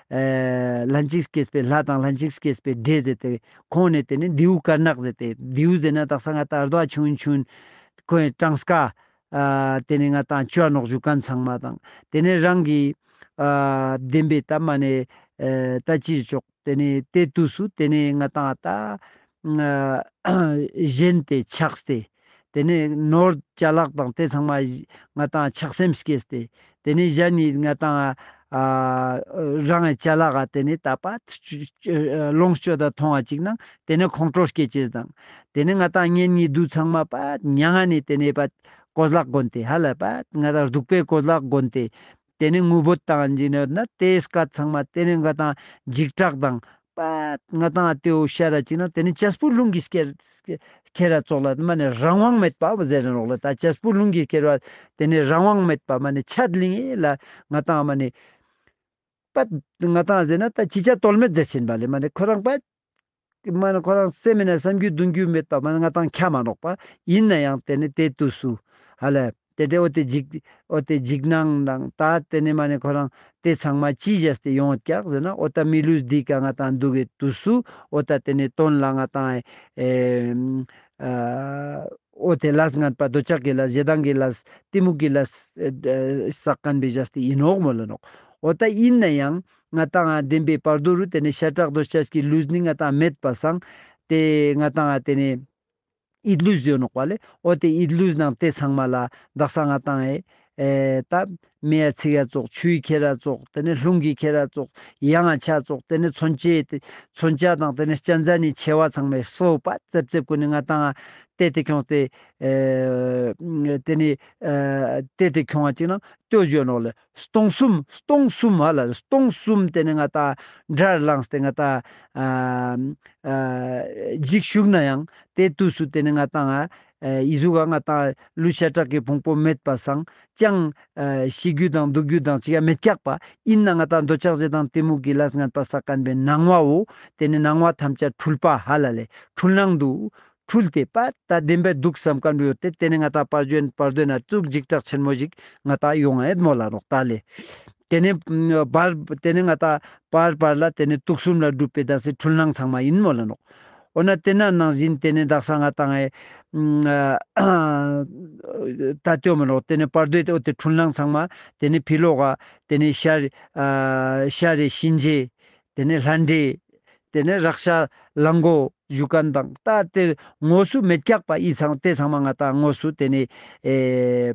ཨེ་ལྷན་ཅིག་སྐྱེས་པའི་ལྷ་དང་ལྷན་ཅིག་སྐྱེས་པའི་འདྲེ་ཟེར་ཏེ་ཁོང་ནེ་ཏེ་ནེ་རྡེའུ་དཀར་ནག་ཟེར་ཏེ་རྡེའུ་ཟེར་ན་དག་ས་ང་ཏང་རྡོ་ཆུང་ཆུང་ཁོའི་གྲངས་ཀ་ཨ་ཏེ་ནེ་ང་ཏང་ཅོ་ནོག་ཞུ་མཁན་ཚང་མ་དང་ཏེ་ནེ་རང་གི་ཨ་བདེན་པའི་ད་མ་ནེ་ཨེ་ད་ཅི་ཆོག། ཏེ་ནེ་ཏེ་དུས་སུ་ཏེ་ནེ་ང་ཏང་ད་ཨ་གཞན་ཏེ་ཆགས་ཏེ་ཏེ་ནེ་ནོར་ཅ་ལག་དང་ཏེ་ཚང་མ་ང་ཏང་ཆགས་སེམས་སྐྱེས་ཏེ་ཏེ་ནེ་གཞན་ནི་ང་ཏང་ཨ་རང་ངི་ཅ་ལག་ག་ཏེ་ནེ་ད་པ་ལོངས་སྤྱོད་ད་ཐོང་ང་ཅིག་ནང་ཏེ་ནེ་ཁོང་ཁྲོ་སྐྱེ་ཅེས་དང་ཏེ་ནེ་ང་ཏང་གཉེན་ཉེ་དུ་ཚང་མ་པ་མྱ་ངན་ནི་ཏེ་ནེ་པ་གོས་ལག་གོན་ཏེ་ཧ་ལ་པ་ང་ཏང་སྡུག་པའི་གོས་ལག་གོན་ཏེ་ཏེ་ནེ་ངུ་འབོད་བཏང་ཅིག་ནོག་ན་ཏེ་སྐད་ཚང་མ་ཏེ་ནེ་ང་ཏང་འཇིགས་སྐྲག་དང་པ་ང་ཏང་ཏེའུ་ཤ་ར་ཅིག་ན་ཏེ་ནེ་ཅས་པུ་རླུང་གི་སྐྱེ་ཁྱེར་ར་ཙོགས་ལ་མ་ནེ་རང་དབང་མེད་པ་ཟེར་ར་ནོག་ལ། ད་ཅས་པུ་རླུང་གི་སྐྱེ་བ་ཏེ་ནེ་རང་དབང་མེད་པ་མ་ནེ་ཆད་ལིང་ཨེ་ལ་ང་ཏང་མ་ནེ་པ་ང་ཏང་ཟེར་ན་ད་ཅི་ཆ་རྟོལ་མེད་ཟེར་ཆེན་པ་ལེ། མ་ནེ་ཁོ་རང་པ་མ་ནེ་ཁོ་རང་སེམས་མེད་ན་བསམ་རྒྱུ་གདུང་རྒྱུ་མེད་པ་མ་ནེ་ང་ཏང་ཁྱ་མ་ནོག་པ། ཨིན་ན་ཡང་ཏེ་ནེ་ཏེ་དུས་སུ་ཧ་ལ་ཏེ་ཏེ་འོ་ཏེ་འཇིགས་འོ་ཏེ་འཇིགས་སྣང་དང་ད་ཏེ་ནེ་མ་ནེ་ཁོ་རང་ཏེ་ཚང་མ་ཅི་བྱས་ཏེ་ཡོང་ཀྱག་ཟེར་ན་འོ་ད་མི་ལུས་འདི་ཀ་ང་ཏང་འདུག་གི་དུས་སུ་འོ་ད་ཏེ་ནེ་དོན་ལ་ང་ཏང་ཨེ་ཨ་འོ་ཏེ་ལས་ངན་པ་འདོད་ཆགས་ཀྱི་ལས་ཞེ་སྡང་གི་ལས་གཏི་མུག་གི་ལས་ཨེ་བསགས་མཁན་པའི་བྱས་ཏེ་ཨིན་ནོག་མོལ་ལ་ནོག། འོ་ད་ཨིན་ན་ཡང་ང་ཏང་ང་བདེན་པའི་བར་དོ་རུ་ཏེ་ནེ་ཤ་ཁྲག་གདོས་བཅས་ཀྱི་ལུས་ནི་ང་ཏང་མེད་པ་སང་ཏེ་ང་ཏང་ང་ཏེ་ནེ་ཡིད་ལུས་ཡོད་ནོག་པ་ལེ། འོ་ཏེ་ཡིད་ལུས་ནང་ཏེ་ཚང་མ་ལ་དག་ས་ང་ཏང་ཨེ་ཨེ་ད་མེ་ཡ་ཚིག་ཡ་ཙོགས་ཆུའི་ཁྱེར་ར་ཙོགས་ཏེ་ནེ་རླུང་གི་ཁྱེར་ར་ཙོགས་ཡང་ང་ཆ་ཙོགས་ཏེ་ནེ་མཚོན་ཆ་མཚོན་ཆ་དང་ཏེ་ནེ་གཅན་གཟན་ནི་མཆེ་བ་ཚང་མའི་སོ་པ་ཙེབ་ཙེབ་ཀུན་ནི་ང་ཏང་ང་ཏེ་ཏེ་ཁྱོངས་ཏེ་ཨེ་ཏེ་ནེ་ཨེ་ཏེ་ཏེ་ཁྱོང་ང་ཅིག་ནང་ལྟོས་ཡོད་ནོག་ལེ། སྟོང་གསུམ་སྟོང་གསུམ་ཧ་ལ་སྟོང་གསུམ་ཏེ་ནེ་ང་ཏང་དགྲར་ལངས་ཏེ་ང་ཏང་ཨ་ཨ་འཇིགས་ཞུགས་ན་ཡང་ཏེ་དུས་སུ་ཏེ་ནེ་ང་ཏང་ཨ་ཨི་ཟུག་ག་ང་ཏང་ལུས་ཤ་ཁྲག་གི་ཕུང་པོ་མེད་པ་སང་ཅང་ཨ་ཤི་རྒྱུ་དང་སྡུག་རྒྱུ་དང་ཅིག་ཡ་མེད་ཀྱག་པ། ཨིན་ན་ང་ཏང་འདོད་ཆགས་ཞེ་སྡང་གཏི་མུག་གི་ལས་ངན་པ་བསགས་མཁན་པའི་སྣང་བ་བོ་ཏེ་ནེ་སྣང་བ་ཐམས་ཅད་འཁྲུལ་པ་ཧ་ལ་ལེ་འཁྲུལ་སྣང་དུ་འཁྲུལ་ཏེ་པ་ད་བདེན་པའི་འདུག་བསམ་མཁན་པོ་ཡོད་དེ། ཏེ་ནེ་ང་ཏང་བར་དོ་བར་དོ་ན་ཙུག་འཇིགས་སྐྲག་ཆེན་མོ་ཞིག་ང་ཏང་ཡོང་ཡོད་མོལ་ལ་ནོག་ད་ལེ། ཏེ་ནེ་བར་ཏེ་ནེ་ང་ཏང་བར་བར་ལ་ཏེ་ནེ་དུག་གསུམ་ལ་གྲུབ་པའི་ད་སེ་འཁྲུལ་སྣང་ཚང་མ་ཨིན་མོལ་ལ་ནོག། འོ་ན་ཏེ་ན་ནང་བཞིན་ཏེ་ནེ་དག་ས་ང་ཏང་ཨེ་ད་ལྟོས་མོལ་ལ་ནོག། ཏེ་ནེ་བར་དོ་ཏེ་འོ་ཏེ་འཁྲུལ་སྣང་ཚང་མ་ཏེ་ནེ་ཕི་ལོག་ག་ཏེ་ནེ་ཤར་ཨ་ཤར་རེ་གཤིན་རྗེ། ཏེ་ནེ་ལྷ་འདྲེ། ཏེ་ནེ་རཀྵ་གླང་མགོ་ཞུ་མཁན་དང་ད་ཏེ་དངོས་སུ་མེད་ཀྱག་པ་ཨི་ཚང་ཏེ་ཚང་མ་ང་ཏང་དངོས་སུ་ཏེ་ནེ་ཨེ་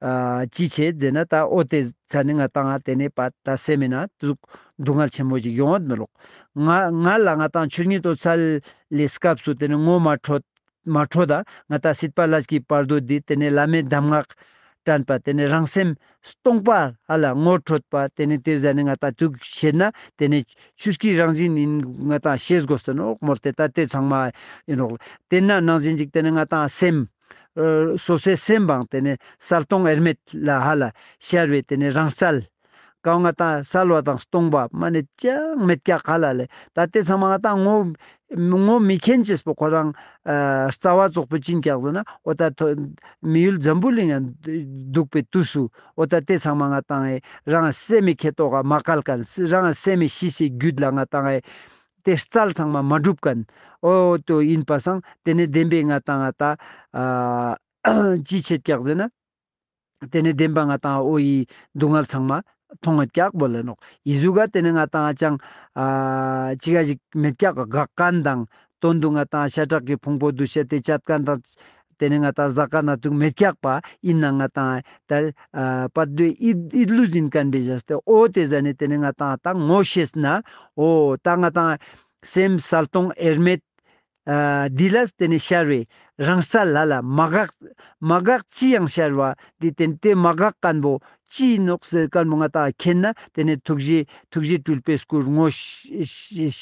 ཨ་ཅི་བྱེད་ཟེར་ན་ད་འོ་ཏེ་ཚ་ནེ་ང་ཏང་ཏེ་ནེ་པ་ད་སེམས་མེད་ན་སྡུག་སྡུག་བསྔལ་ཆེན་མོ་ཞིག་ཡོང་ངད་མི་ལོག། ང་ང་ལ་ང་ཏང་ཆོས་ཉིད་འོད་གསལ་ལི་སྐབས་སུ་ཏེ་ནེ་ངོ་མ་འཕྲོད། མ་འཕྲོད་ད་ང་ཏང་སྲིད་པ་ལས་ཀྱི་བར་དོ་འདི་ཏེ་ནེ་བླ་མའི་གདམས་ངག་དྲན་པ་ཏེ་ནེ་རང་སེམས་སྟོང་པ་ཧ་ལ་ངོ་འཕྲོད་པ་ཏེ་ནེ་ཏེ་ཟ་ནེ་ང་ཏང་ཐུགས་ཤེས་ན་ཏེ་ནེ་ཆོས་ཀྱི་རང་བཞིན་ཨིན་ང་ཏང་ཤེས་དགོས་ཟེར་ནོག་མོལ་ཏེ་ད་ཏེ་ཚང་མ་ཨིན་ནོག། ཏེ་ན་ནང་བཞིན་ཅིག་ཏེ་ནེ་ང་ཏང་སེམས་ ཨ་སོ་སོའི་སེམས་བང་ཏེ་ནེ་གསལ་སྟོང་དབྱེར་མེད་ལ་ཧ་ལ་ཤར་བའི་ཏེ་ནེ་རང་གསལ། ཀའོ་ང་ཏང་གསལ་བ་དང་སྟོང་པ་མ་ནེ་ཅང་མེད་ཀྱག་ཧ་ལ་ལེ། ད་ཏེ་ཚང་མ་ང་ཏང་ངོ་ངོ་མི་མཁྱེན་ཅེས་པོ་ཁོ་རང་ཨ་རྩ་བ་ཙོགས་པོ་ཅི་ཨིན་ཀྱག་ཟེར་ན་འོ་ད་ཐོ་མི་ཡུལ་འཛམ་བུ་གླིང་ང་དུག་པའི་དུས་སུ་འོ་ད་ཏེ་ཚང་མ་ང་ཏང་ཨེ་རང་སེམས་མི་ཁེ་ཏོག་ག་མ་ཀལ་ཁན་རང་སེམས་མི་ཤི་སེ་རྒྱུད་ལ་ང་ཏང་ཨེ་ཏེ་རྩལ་ཚང་མ་མ་གྲུབ་ཁན་འོ་ཏོ་ཨིན་པ་སང་ཏེ་ནེ་བདེན་པའི་ང་ཏང་ང་ཏ་ཨ་ཅི་ཆེད་ཀྱག་ཟེར་ན། ཏེ་ནེ་བདེན་པ་ང་ཏང་འོ་ཡི་སྡུག་བསྔལ་ཚང་མ་མཐོང་ངད་ཀྱག་བོ་ལེ་ནོག། ཡི་ཟུག་ག་ཏེ་ནེ་ང་ཏང་ཅང་ཨ་ཅི་ག་ཞིག་མེད་ཀྱག་ག་དགག་ཁན་དང་དོན་དུ་ང་ཏང་ཤ་ཁྲག་གི་ཕུང་པོ་འདུ་ཤེས་ཏེ་བཅད་ཁན་དང་ཏེ་ནེ་ང་ཏང་ཟ་ཁན་ན་དུག་མེད་ཀྱག་པ་ཨིན་ན་ང་ཏང་ད་ཨ་བར་དོའི་ཡིད་ཡིད་ལུས་ཨིན་ཁན་བེ་ཞག་སྟེ་འོ་ཏེ་ཟ་ནེ་ཏེ་ནེ་ང་ཏང་ད་ངོ་ཤེས་ན་འོ་ད་ང་ཏང་སེམས་གསལ་སྟོང་དབྱེར་མེད། ཨ་འདི་ལ་ཏེ་ནེ་ཤར་བའི་རང་གསལ་ལ་ལ་མ་འགག་མ་འགག་ཅི་ཡང་ཤར་བ་འདི་ཏེ་ཏེ་མ་འགག་ཁན་བོ་ཅི་ཨིན་ནོག་ཟེར་ཁན་བོ་ང་ཏང་མཁྱེན་ན་ཏེ་ནེ་ཐུགས་རྗེ་ཐུགས་རྗེ་སྤྲུལ་པའི་སྐུར་ངོ་ཤེས་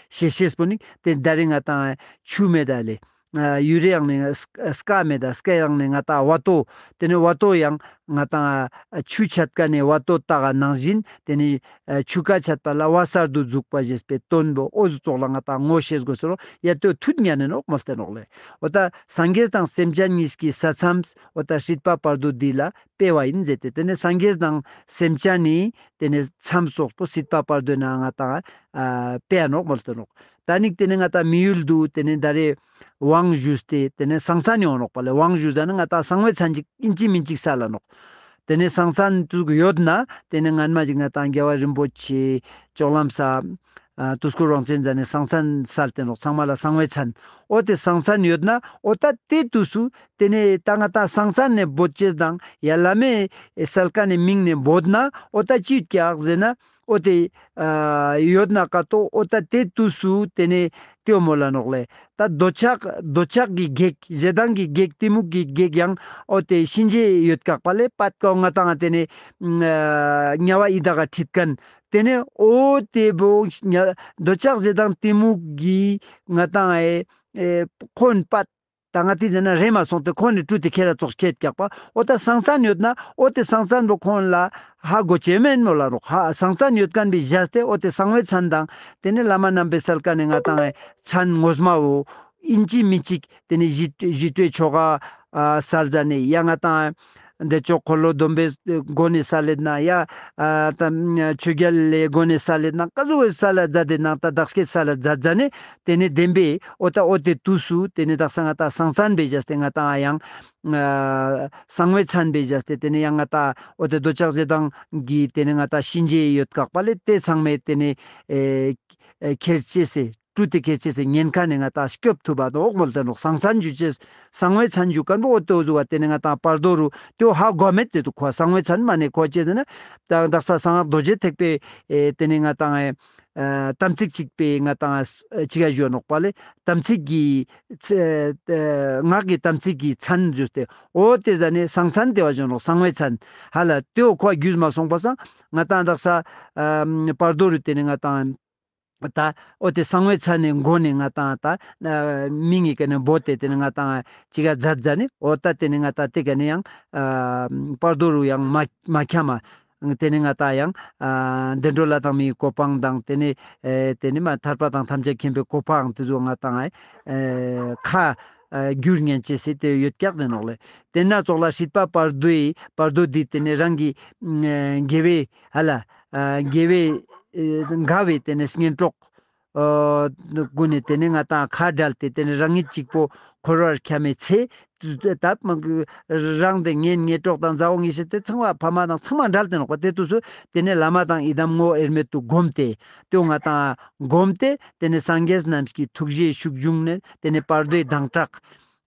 ཤེས་པོ་ནི་ཏེ་ད་རེ་ང་ཏང་ཆུ་མེད་ད་ལེ། ཨ་ཡུ་རེ་ཡང་ནི་སྐ་མེད་ད་སྐ་ཡང་ནི་ང་ཏང་བ་ཏོ་ཏེ་ནེ་བ་ཏོ་ཡང་ང་ཏང་ཨ་ཆུ་ཆད་ཀ་ནེ་བ་ཏོ་ཏག་ག་ནང་བཞིན་ཏེ་ནེ་ཨ་ཆུ་ཀ་ཆད་པ་ལ་བ་གསར་དུ་འཛུགས་པ་ཞེས་པའི་དོན་པོ་འོ་ཟུག་ཙོགས་ལ་ང་ཏང་ངོ་ཤེས་དགོས་སོ་རོ་ཡ་ཏོ་ཐུད་ཉན་ནེ་ནོག་མོལ་ཏེ་ནོག་ལེ། འོ་ད་སངས་རྒྱས་དང་སེམས་ཅན་གཉིས་ཀྱི་ས་མཚམས་འོ་ད་སྲིད་པ་བར་དོ་འདི་ལ་སྤེལ་བ་ཨིན་ཟེར་ཏེ་ཏེ་ནེ་སངས་རྒྱས་དང་སེམས་ཅན་ནི་ཏེ་ནེ་མཚམས་ཙོགས་པོ་སྲིད་པ་བར་དོའི་ནང་ང་ཏང་ཨ་སྤེལ་ནོག་མོལ་ཏེ་ནོག། ད་ནི་ཏེ་ནེ་ང་ཏང་མི་ཡུལ་དུ་ཏེ་ནེ་ད་རེ་དབང་ཞུས་ཏེ་ཏེ་ནེ་སང་ཚན་ཡོང་ནོག་པ་ལེ། དབང་ཞུས་ཟ་ནེ་ང་ཏང་གསང་བའི་མཚན་ཅིག་ཨིན་ཅི་མིན་ཅིག་སལ་ལ་ནོག། ཏེ་ནེ་སང་ཚན་དུག་ཡོད་ན་ཏེ་ནེ་སྔན་མ་ཞིག་ང་ཏང་རྒྱལ་བ་རིན་པོ་ཆེ་ལྕོག་ལམ་ས་ཨ་དུས་འཁོར་དབང་ཆེན་ཟ་ནེ་སང་ཚན་སལ་ཏེ་ནོག། ཚང་མ་ལ་གསང་བའི་མཚན་འོ་ཏེ་སང་ཚན་ཡོད་ན་འོ་ད་ཏེ་དུས་སུ་ཏེ་ནེ་ད་ང་ཏང་སང་ཚན་ནེ་བོད་ཅེས་དང་ཡ་བླ་མའི་སལ་ཀ་ནེ་མིང་ནེ་བོད་ན་འོ་ད་ཅི་ཀྱག་ཟེར་ན། འོ་ཏེ་ཨ་ཡོད་ན་ཀ་ཏོ་འོ་ད་ཏེ་དུས་སུ་ཏེ་ནེ་ཏེའོ་མོལ་ལ་ནོག་ལེ། ད་འདོད་ཆགས་འདོད་ཆགས་ཀྱི་གེགས་ཞེ་སྡང་གི་གེགས་གཏི་མུག་གི་གེགས་ཡང་འོ་ཏེ་གཤིན་རྗེ་ཡོད་ཀྱག་པ་ལེ། པད་ཀའོ་ང་ཏང་ཏེ་ནེ་ཨ་དམྱལ་བ་ཡི་དྭགས་ཁྲིད་ཁན་ཏེ་ནེ་འོ་ཏེ་བོ་འདོད་ཆགས་ཞེ་སྡང་གཏི་མུག་གི་ང་ཏང་ཨེ་ཨེ་ཁོན་པད་ད་ང་ཏི་ཟེར་ན་རེ་མ་སོང་སྟེ་ཁོང་ནི་ཀྲུ་ཏེ་ཁྱེར་ར་ཙོགས་ཁྱེར་ཀྱག་པ། འོ་ད་སང་ཚན་ཡོད་ན་འོ་ཏེ་སང་ཚན་བོ་ཁོང་ལ་ཧ་གོ་ཅེས་མེན་མོལ་ལ་ནོག། ཧ་སང་ཚན་ཡོད་ཁན་བི་ཞག་སྟེ་འོ་ཏེ་གསང་བའི་མཚན་དང་ཏེ་ནེ་བླ་མ་རྣམ་པའི་སལ་ཀ་ནེ་ང་ཏང་མཚན་ངོ་མ་བོ་ཨིན་ཅི་མིན་ཅིག་ཏེ་ནེ་ཞི་ཞི་ཁྲོའི་ཆོ་ག་ཨ་སལ་ཟ་ནེ་ཡ་ང་ཏང་བདེ་མཆོག་འཁོར་ལོ་སྡོམ་པའི་སྒོ་ནེ་སལ་ལེད་ན་ཡ་ཨ་ད་ཆོས་རྒྱལ་ལེའི་སྒོ་ནེ་སལ་ལེད་ན་ཀ་ཟུག་སལ་ལ་མཛད་དེ་ནང་ད་བདག་སྐྱེད་སལ་ལ་མཛད་ཟ་ནེ་ཏེ་ནེ་བདེན་པའི་འོ་ད་འོ་ཏེ་དུས་སུ་ཏེ་ནེ་དག་ས་ང་ཏང་སང་ཚན་བེ་ཞག་སྟེ་ང་ཏང་ཡང་ཨ་གསང་བའི་མཚན་བེ་ཞག་སྟེ་ཏེ་ནེ་ཡང་ང་ཏང་འོ་ཏེ་འདོད་ཆགས་ཞེ་སྡང་གི་ཏེ་ནེ་ང་ཏང་གཤིན་རྗེ་ཡོད་ཀྱག་པ་ལེ། ཏེ་ཚང་མའི་ཏེ་ནེ་ཨེ་ཨེ་ཁྱེར་ཅེས་སི་ཀྲུ་ཏེ་ཁྱེར་ཅེས་སི་ཉེན་ཁ་ནེ་ང་ཏང་སྐྱོབ་ཐུབ་པ་ནོག་མོལ་ཏེ་ནོག། སང་ཚན་ཞུ་ཅེས་གསང་བའི་མཚན་ཞུ་ཁན་བོ་འོ་ཏེ་བོ་ཟུག་པ་ཏེ་ནེ་ང་ཏང་བར་དོ་རུ་ཏེ་བོ་ཧ་གོ་མེད་ཟེར་དུག་ཁོ། གསང་བའི་མཚན་མ་ནེ་ཁོ་ཅི་ཟེར་ན་ད་དག་ས་གསང་སྔགས་རྡོ་རྗེ་ཐེག་པའི་ཨེ་ཏེ་ནེ་ང་ཏང་ཨེ་ཨ་དམ་ཚིག་ཅིག་པའི་ང་ཏང་ཨེ་ཅི་ག་ཞུ་ནོག་པ་ལེ། དམ་ཚིག་གི་ཚེ་ཨེ་སྔགས་ཀྱི་དམ་ཚིག་གི་མཚན་ཞུས་ཏེ་འོ་ཏེ་ཟ་ནེ་སང་ཚན་ཏེ་བ་ཞུ་ནོག། གསང་བའི་མཚན་ཧ་ལ་ཏེ་བོ་ཁོ་རྒྱུས་མ་སོང་པ་སང་ང་ཏང་དག་ས་ཨ་བར་དོ་རུ་ཏེ་ནེ་ང་ཏང་ད་འོ་ཏེ་གསང་བའི་མཚན་ནི་མགོ་ནེ་ང་ཏང་ད་ཨ་མིང་ངི་ཀ་ནེ་བོ་ཏེ་ཏེ་ནེ་ང་ཏང་ཅི་ག་མཛད་མཛད་ནེ་འོ་ད་ཏེ་ནེ་ང་ཏང་ཏེ་ཀ་ནེ་ཡང་ཨ་བར་དོ་རུ་ཡང་མ་མ་ཁྱམ་མ་ཏེ་ནེ་ང་ཏང་ཡང་ཨ་བདེ་འགྲོ་ལྷ་དང་མིའི་གོ་འཕང་དང་ཏེ་ནེ་ཨེ་ཏེ་ནེ་མ་ཐར་པ་དང་ཐམས་ཅད་མཁྱེན་པའི་གོ་འཕང་ཏེ་ཚོ་ང་ཏང་ཨེ་ཁ་ཨ་བསྒྱུར་ཉན་ཅེས་སི་ཏེ་ཡོད་ཀྱག་ཟེར་ནོག་ལེ། ཏེ་ན་ཙོགས་ལ་སྲིད་པ་བར་དོའི་བར་དོ་འདི་ཏེ་ནེ་རང་གི་ཨ་དགེ་བའི་ཧ་ལ་ཨ་དགེ་བའི་ཨེ་དགའ་བའི་ཏེ་ནེ་གཉེན་གྲོགས་ཨོ་གུན་ནེ་ཏེ་ནེ་ང་ཏང་ཁ་བྲལ་ཏེ་ཏེ་ནེ་རང་ཉིད་གཅིག་པོ་འཁོར་བར་འཁྱམས་མེད་ཚེ། ད་མ་རང་དེ་ངན་ངེད་གྲོགས་དང་མཛའ་བོ་ངེད་ཤེས་ཏེ་ཚང་མ་ཕ་མ་དང་ཚང་མ་བྲལ་ཏེ་ནོག་པ། ཏེ་དུས་སུ་ཏེ་ནེ་བླ་མ་དང་ཡི་དམ་ངོ་བོ་དབྱེར་མེད་དུ་བསྒོམས་ཏེ་ཏེ་ང་ཏང་བསྒོམས་ཏེ་ཏེ་ནེ་སངས་རྒྱས་རྣམས་ཀྱི་ཐུགས་རྗེའི་ཤུགས་བྱུང་ནས་ཏེ་ནེ་བར་དོའི་སྡང་དྲག་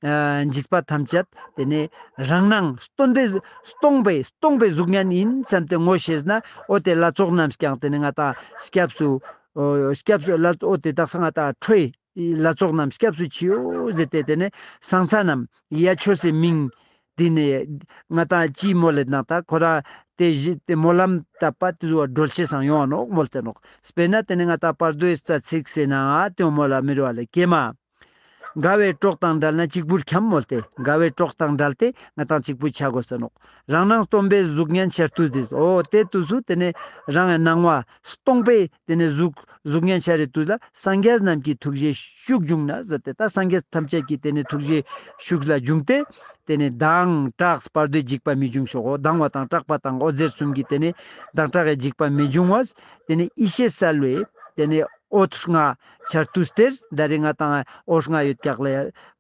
ཨ་འཇིགས་པ་ཐམས་ཅད་ཏེ་ནེ་རང་སྣང་སྟོང་པའི་སྟོང་པའི་སྟོང་པའི་གཟུགས་བརྙན་ཡིན་བསམ་སྟེ་ངོ་ཤེས་ན་འོ་ཏེ་ལྷ་ཚོགས་རྣམས་ཀྱང་ཏེ་ནེ་ང་ཏང་སྐྱབས་སུ་ཨོ་སྐྱབས་སུ་ལ་འོ་ཏེ་དག་ས་ང་ཏང་ཁྲོས་ལྷ་ཚོགས་རྣམས་སྐྱབས་སུ་མཆིའོ་ཟེར་ཏེ་ཏེ་ནེ་སང་ཚ་རྣམས་ཡ་ཆོས་སི་མིང་འདི་ནེ་ང་ཏང་ཅི་མོལ་ལེད་ན་ད་ཁོ་རང་ཏེ་བཞི་ཏེ་སྨོན་ལམ་བཏབ་པ་ཏེ་ཚོ་བ་སྒྲོལ་ཅེས་སང་ཡོང་ནོག་མོལ་ཏེ་ནོག། དཔེར་ན་ཏེ་ནེ་ང་ཏང་བར་དོའི་རྩ་ཚིག་ཟེར་ན་ཏེ་མོལ་ལ་མི་རུ་བ་ལེ་ཀྱེ་མ། དགའ་བའི་གྲོགས་དང་བྲལ་ན་གཅིག་པུར་འཁྱམས་མོལ་ཏེ། དགའ་བའི་གྲོགས་དང་བྲལ་ཏེ་ང་ཏང་གཅིག་པུ་ཆ་དགོས་ས་ནོག། རང་སྣང་སྟོང་པའི་གཟུགས་བརྙན་འཆར་དུས་དེ། འོ་དེ་དུས་སུ་དེ་ནས་རང་གི་སྣང་བ་སྟོང་པའི་དེ་ནས་གཟུགས་གཟུགས་བརྙན་འཆར་རེ་དུས་ལ། སངས་རྒྱས་རྣམས་ཀྱི་ཐུགས་རྗེ་ཤུགས་བྱུང་ན་ཟེར་ཏེ། ད་སངས་རྒྱས་ཐམས་ཅད་ཀྱི་དེ་ནས་ཐུགས་རྗེ་ཤུགས་ལ་བྱུང་སྟེ། དེ་ནས་སྡང་དྲག་བར་དོའི་འཇིགས་པ་མི་འབྱུང་ཤོག། འོ་སྡང་བ་དང་དྲག་པ་དང་འོད་ཟེར་གསུམ་གྱི་དེ་ནས་སྡང་དྲག་གི་འཇིགས་པ་མི་འབྱུང་བ། དེ་ནས་ཡེ་ཤེས་གསལ་བའི་དེ་ནས་འོད་ལྔ་འཆར་དུས་དེར། ད་རེས་ང་ཏང་འོད་ལྔ་ཡོད་ཀྱག་ལེ།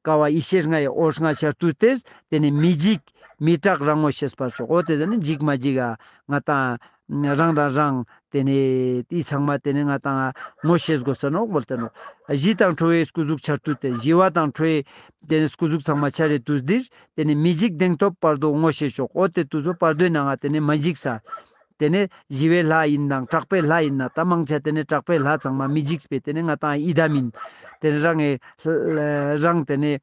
ཀ་བ་ཡེ་ཤེས་ལྔ་ཡི་འོད་ལྔ་འཆར་དུས་དེར། དེ་ནས་མི་འཇིགས་མི་སྐྲག་རང་ངོ་ཤེས་པར་ཤོག། འོ་དེ་ཟ་ནི་འཇིགས་མ་འཇིགས་ཨ་ང་ཏང་རང་དང་རང་དེ་ནས་དེ་ཚང་མ་དེ་ནས་ང་ཏང་ངོ་ཤེས་དགོས་ས་ནོག་མོལ་ཏེ་ནོག། ཞི་དང་ཁྲོ་བོའི་སྐུ་གཟུགས་འཆར་དུས་དེ། ཞི་བ་དང་ཁྲོ་བོའི་དེ་ནས་སྐུ་གཟུགས་ཚང་མ་འཆར་རེ་དུས་འདིར། དེ་ནས་མི་འཇིགས་གདེང་ཐོབ་བར་དོ་ངོ་ཤེས་ཤོག། འོ་དེ་དུས་སུ་བར་དོའི་ནང་ང་དེ་ནས་མ་འཇིགས་ས། དེ་ནས་ཞི་བའི་ལྷ་ཡིན་དང་དྲག་པོའི་ལྷ་ཡིན་ན། ད་མང་ཆེ་དེ་ནས་དྲག་པོའི་ལྷ་ཚང་མ་མི་འཇིགས་པའི་དེ་ནས་ང་ཏང་ཡི་དམ་ཡིན། དེ་ནས་རང་ངི་རང་དེ་ནས་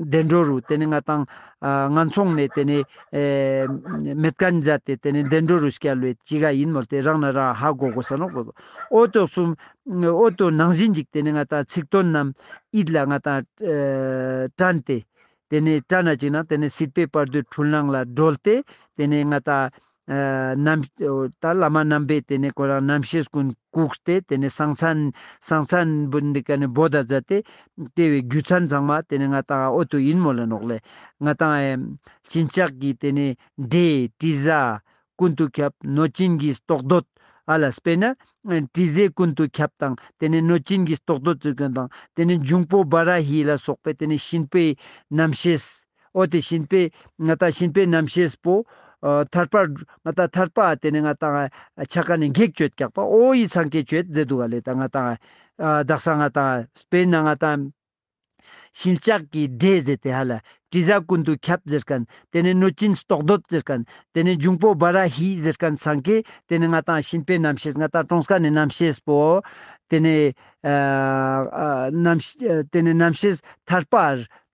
བདེ་འགྲོ་རུ་དེ་ནས་ང་ཏང་ངན་སོང་ནས་དེ་ནས་མེད་མཁན་མཛད་དེ་དེ་ནས་བདེ་འགྲོ་རུ་སྐྱལ་བའི་ཅི་ག་ཡིན་མོལ་ཏེ། རང་ན་རང་ཧ་གོ་དགོས་ས་ནོག། འོ་དོ་གསུམ། འོ་དོ་ནང་བཞིན་ཅིག་དེ་ནས་ང་ཏང་ཚིག་དོན་རྣམས་ཡིད་ལ་ང་ཏང་དྲན་ཏེ། དེ་ནས་དྲན་ན་ཅིག་ན་དེ་ནས་སྲིད་པའི་བར་དོའི་འཁྲུལ་སྣང་ལས་གྲོལ་ཏེ། དེ་ནས་ང་ཏང་ཨ་རྣམ་ད་བླ་མ་རྣམ་པས་དེ་ནས་ཁོ་རང་རྣམ་ཤེས་ཀུན་བཀུག་སྟེ། དེ་ནས་སང་སང་སང་སང་བུན་འདི་ཀ་ནས་བོ་ད་མཛད་དེ། དེ་བའི་རྒྱུ་མཚན་ཚང་མ་དེ་ནས་ང་ཏང་འོ་དོ་ཡིན་མོལ་ལ་ནོག་ལེ། ང་ཏང་ཨེ་ཞི་འཇགས་ཀྱི་དེ་ནས་འདྲེ་དྲི་ཟ་ཀུན་ཏུ་ཁྱབ། གནོད་སྦྱིན་གྱི་ལྟོགས་འདོད་ཨ་ལ་དཔེར་ན་དྲི་ཟའི་ཀུན་ཏུ་ཁྱབ་དང་། དེ་ནས་གནོད་སྦྱིན་གྱི་ལྟོགས་འདོད་ཟེར་མཁན་དང་། དེ་ནས་འབྱུང་པོ་བ་ར་ཧི་ལ་སོགས་པའི་དེ་ནས་གཤིན་པོའི་རྣམ་ཤེས། འོ་དེ་གཤིན་པོའི་ང་ཏང་གཤིན་པོའི་རྣམ་ཤེས་པོ་ཨ་ཐར་པ་ང་ཏང་ཐར་པ་དེ་ནས་ང་ཏང་ཆ་ཀ་ནས་གེགས་བཅོ་ཀྱག་པ། འོ་ཡི་སང་གེགས་བཅོ་ཟེར་འདུག་ག་ལེ། ད་ང་ཏང་ཨ་དག་ས་ང་ཏང་དཔེར་ན་ང་ཏང་ཞི་འཇགས་ཀྱི་འདྲེ་ཟེར་ཏེ་ཧ་ལ། དྲི་ཟ་ཀུན་ཏུ་ཁྱབ་ཟེར་མཁན། དེ་ནས་གནོད་སྦྱིན་ལྟོགས་འདོད་ཟེར་མཁན། དེ་ནས་འབྱུང་པོ་བ་ར་ཧི་ཟེར་མཁན་ཚང་ཀའི་དེ་ནས་ང་ཏང་གཤིན་པོའི་རྣམ་ཤེས། ང་ཏང་གྲོངས་མཁན་ནི་རྣམ་ཤེས་པོ། དེ་ནས་ཨ་ཨ་རྣམ་ཤེས་དེ་ནས་རྣམ་ཤེས་ཐར་པ་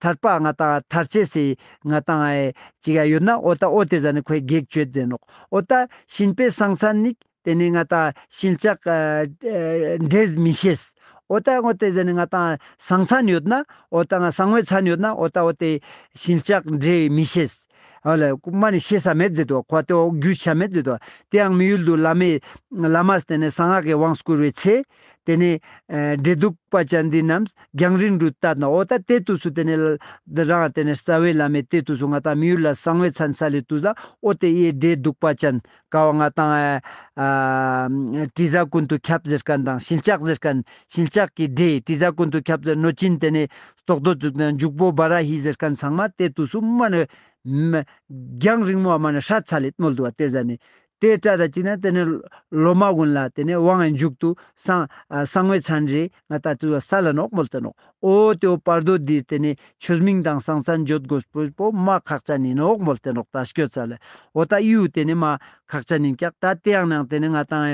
ཐར་པ་ང་ཏང་ཐར་ཅེས་སི་ང་ཏང་ཨེ་ཅི་ག་ཡོད་ན། འོ་ད་འོ་དེ་ཟ་ནི་ཁོའི་གེགས་བཅོ་ཟེར་ནོག། འོ་ད་གཤིན་པོའི་སང་སང་ནི་དེ་ནས་ང་ཏང་ཞི་འཇགས་ཨ་ཨ་འདྲེས་མི་ཤེས། འོ་ད་འོ་དེ་ཟ་ནི་ང་ཏང་སང་མཚན་ཡོད་ན། འོ་ད་ང་སང་བའི་མཚན་ཡོད་ན། འོ་ད་འོ་དེ་ཞི་འཇགས་འདྲེས་མི་ཤེས། འོ་ལ་མ་ནི་ཤེས་ས་མེད་ཟེར་དོ། ཁོ་དེ་འོ་རྒྱུས་ཆ་མེད་ཟེར་དོ། དེ་ཡང་མི་ཡུལ་དུ་བླ་མའི་བླ་མ་དེ་ནས་གསང་སྔགས་ཀྱི་དབང་བསྐུར་བའི་ཚེ། དེ་ནས་ཨ་འདྲེ་གདུག་པ་ཅན་འདི་རྣམས་རྒྱང་རིང་རུ་བཏང་ན། འོ་ད་དེ་དུས་སུ་དེ་ནས་རང་དེ་ནས་རྩ་བའི་བླ་མའི་དེ་དུས་སུ་ང་ཏང་མི་ཡུལ་ལ་གསང་བའི་མཚན་ས་ལེ་དུས་ལ། འོ་དེ་ཡི་འདྲེ་གདུག་པ་ཅན། ཀ་བ་ང་ཏང་ཨ་ཨ་དྲི་ཟ་ཀུན་ཏུ་ཁྱབ་ཟེར་མཁན་དང་། ཞི་འཇགས་ཟེར་མཁན། ཞི་འཇགས་ཀྱི་འདྲེ་དྲི་ཟ་ཀུན་ཏུ་ཁྱབ་ཟེར། གནོད་སྦྱིན་དེ་ནས་ལྟོགས་འདོད་ཟེར་མཁན། འབྱུང་པོ་བ་ར་ཧི་ཟེར་མཁན་ཚང་མ་དེ་དུས་སུ་མ་ནི་མ་རྒྱང་རིང་མོ་མ་ནི་ཧྲ་ཚ་ལེད་མོལ་འདུག་པ། དེ་ཟ་ནི་དེ་ཏྲ་ད་ཅི་ན་དེ་ནས་ལོ་མ་ཀུན་ལ་དེ་ནས་དབང་ངི་མཇུག་ཏུ་གསང་ཨ་གསང་བའི་མཚན་རེ་ང་ཏང་དུ་ས་ལ་ནོག་མོལ་ཏེ་ནོག། འོ་དེ་བོ་བར་དོ་འདིར་དེ་ནས་ཆོས་མིང་དང་གསང་མཚན་བརྗོད་དགོས་པོ་མ་ཁག་ཅན་ཡིན་ནོག་མོལ་ཏེ་ནོག། ད་སྐྱོ་ཚ་ལེ། འོ་ད་ཡུ་དེ་ནས་མ་ཁག་ཅན་ཡིན་ཀྱག། ད་དེ་ཡང་ནང་དེ་ནས་ང་ཏང་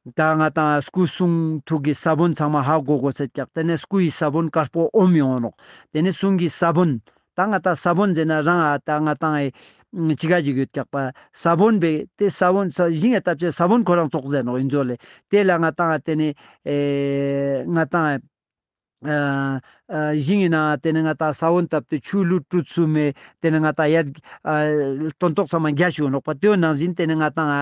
ད་ང་ཏང་སྐུ་གསུང་ཐུགས་ཀྱི་ས་བོན་ཚང་མ་ཧ་གོ་དགོས་ཟེར་ཀྱག། དེ་ནས་སྐུ་ཡི་ས་བོན་དཀར་པོ་ཨོམ་ཡོང་ནོག། དེ་ནས་གསུང་གི་ས་བོན། ད་ང་ཏང་ས་བོན་ཟེར་ན་རང་ཨ་ད་ང་ཏང་ཨེ་ཅི་ག་ཅིག་ཡོད་ཀྱག་པ། ས་བོན་བེ་དེ་ས་བོན་ས་ཞིང་ཨེ་བཏབ་ཅེས་ས་བོན་ཁོ་རང་ཙོགས་ཟེར་ནོག་ཡིན་ཟོ་ལེ། དེ་ལ་ང་ཏང་ཨ་དེ་ནས་ཨེ་ང་ཏང་ཨ་ཨ་ཞིང་ཡིན་ན་དེ་ནས་ང་ཏང་ས་བོན་བཏབ་སྟེ་ཆུ་བླུད་བཀྲུས་སུ་མེ། དེ་ནས་ང་ཏང་ཡར་ཨ་སྟོན་ཐོག་ཚང་མ་རྒྱ་ཞུགས་ནོག་པ། དེའོ་ནང་བཞིན་དེ་ནས་ང་ཏང་ཨ་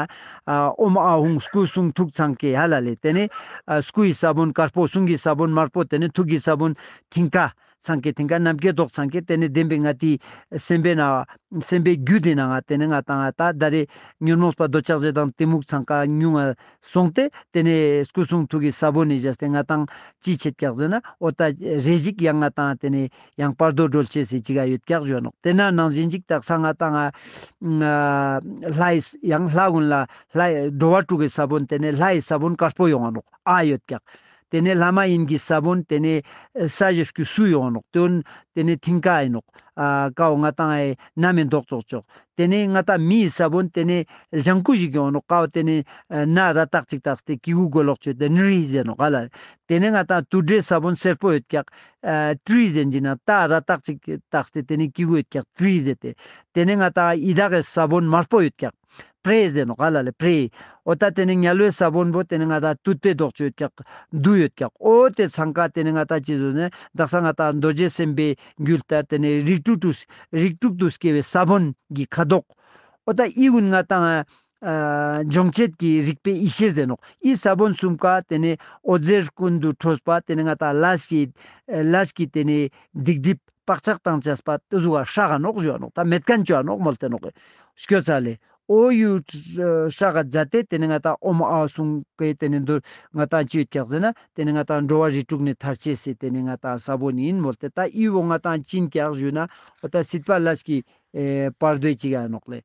ཨ་ཨོམ་ཨ་ཧུང་སྐུ་གསུང་ཐུགས་ཚང་ཀའི་ཧ་ལ་ལེ། དེ་ནས་ཨ་སྐུ་ཡི་ས་བོན་དཀར་པོ། གསུང་གི་ས་བོན་དམར་པོ། དེ་ནས་ཐུགས་ཀྱི་ས་བོན་མཐིང་ག་ཚང་ཀའི། མཐིང་ག་ནམ་མཁའི་མདོག་ཚང་ཀའི། དེ་ནས་བདེན་པའི་ང་ཏི་སེམས་པའི་ན་སེམས་པའི་རྒྱུད་དེ་ནང་ང་དེ་ནས་ང་ཏང་ཨ་ད་ད་རེ་ཉོན་མོངས་པ་འདོད་ཆགས་ཞེ་སྡང་གཏི་མུག་ཚང་ཀ་ཉུང་ང་སོང་སྟེ། དེ་ནས་སྐུ་གསུང་ཐུགས་ཀྱི་ས་བོན་ནི་བཞག་སྟེ་ང་ཏང་ཅི་ཆེད་ཀྱག་ཟེར་ན། འོ་ད་རེ་ཞིག་ཡང་ང་ཏང་དེ་ནས་ཡང་བར་དོ་སྒྲོལ་ཅེས་སི་ཅི་ག་ཡོད་ཀྱག་ཞུ་ནོག། དེ་ན་ནང་བཞིན་ཅིག་དག་ས་ང་ཏང་ཨ་ལྷའི་ཡང་ལྷ་ཀུན་ལ་ལྷའི་འགྲོ་བ་དྲུག་གི་ས་བོན། དེ་ནས་ལྷའི་ས་བོན་དཀར་པོ་ཡོང་ང་ནོག། ཨ་ཡོད་ཀྱག། དེ་ནས་ལྷ་མ་ཡིན་གྱི་ས་བོན། དེ་ནས་ས་ཞབས་ཀྱུ་སུ་ཡོང་ནོག། དེ་ནས་མཐིང་ག་ཡིན་ནོག། ཨ་ཀའོ་ང་ཏང་ཨེ་ན་མེ་མདོག་ཙོགས་ཅོག། དེ་ནས་ང་ཏང་མིའི་ས་བོན། དེ་ནས་ལྗང་ཁུ་ཞིག་ཡོང་ནོག། ཀའོ་དེ་ནས་ན་ར་བཏགས་ཅིག་བཏགས་ཏེ་ཀི་གུ་གོ་ལོག་ཅོས་ཏེ་ནི་རི་ཟེར་ནོག་ག་ལ། དེ་ནས་ང་ཏང་དུད་འགྲོའི་ས་བོན་སེར་པོ་ཡོད་ཀྱག། ཨ་ཏྲི་ཟེར་གྱི་ན་ད་ར་བཏགས་ཅིག་བཏགས་ཏེ་དེ་ནས་ཀི་གུ་ཡོད་ཀྱག་ཏྲི་ཟེར་ཏེ། དེ་ནས་ང་ཏང་ཡི་དྭགས་ཀྱི་ས་བོན་དམར་པོ་ཡོད་ཀྱག། པྲེ་ཟེར་ནོག་ཧ་ལ་ལེ་པྲེ། འོ་ད་ཏེ་ནེ་དམྱལ་བའི་ས་བོན་པོ་ཏེ་ནེ་ང་ཏང་ཏུད་པའི་མདོག་ཅོ་ཡོད་ཀྱག་དུ་ཡོད་ཀྱག། འོ་ཏེ་ཚང་ཀ་ཏེ་ནེ་ང་ཏང་ཅི་ཟེར་ནེ་དག་ས་ང་ཏང་རྡོ་རྗེ་སེམས་དཔའི་རྒྱུད་ལྟར་ཏེ་ནེ་རིགས་དྲུག་ཏུ་རིགས་དྲུག་ཏུ་སྐྱེ་བའི་ས་བོན་གྱི་ཁ་དོག། འོ་ད་འི་གུན་ང་ཏང་ཨ་འབྱུང་བྱེད་ཀྱི་རིག་པའི་ཡེ་ཤེས་ཟེར་ནོག། འི་ས་བོན་གསུམ་ཀ་ཏེ་ནེ་འོད་ཟེར་ཀུན་ཏུ་འཕྲོས་པ་ཏེ་ནེ་ང་ཏང་ལས་ཀྱི་ལས་ཀྱི་ཏེ་ནེ་སྡིག་སྒྲིབ་བག་ཆགས་དང་བཅས་པ་ཏེ་ཟུག་ག་སྲེག་ག་ནོག་ཞུ་བ་ནོག། ད་མེད་མཁན་ཅོ་བ་ནོག་མོལ་ཏེ་ནོག་ཞུ་ས་ལེ། འོ་ཡུ་སྲེག་ག་མཛད་དེ་ཏེ་ནེ་ང་ཏང་ཨོཾ་ཨཱཿ་གསུང་གི་ཏེ་ནེ་འདུ་ང་ཏང་ཅི་ཡོད་ཀྱག་ཟེར་ན་ཏེ་ནེ་ང་ཏང་འགྲོ་བ་རིགས་དྲུག་ནེ་ཐར་ཅེས་སི་ཏེ་ནེ་ང་ཏང་ས་བོན་ཨིན་མོལ་ཏེ། ད་འི་བོ་ང་ཏང་ཅི་ཨིན་ཀྱག་ཞུ་ན་འོ་ད་སྲིད་པ་ལས་ཀྱི་ཨེ་བར་དོའི་ཅིག་ཡ་ནོག་ལེ།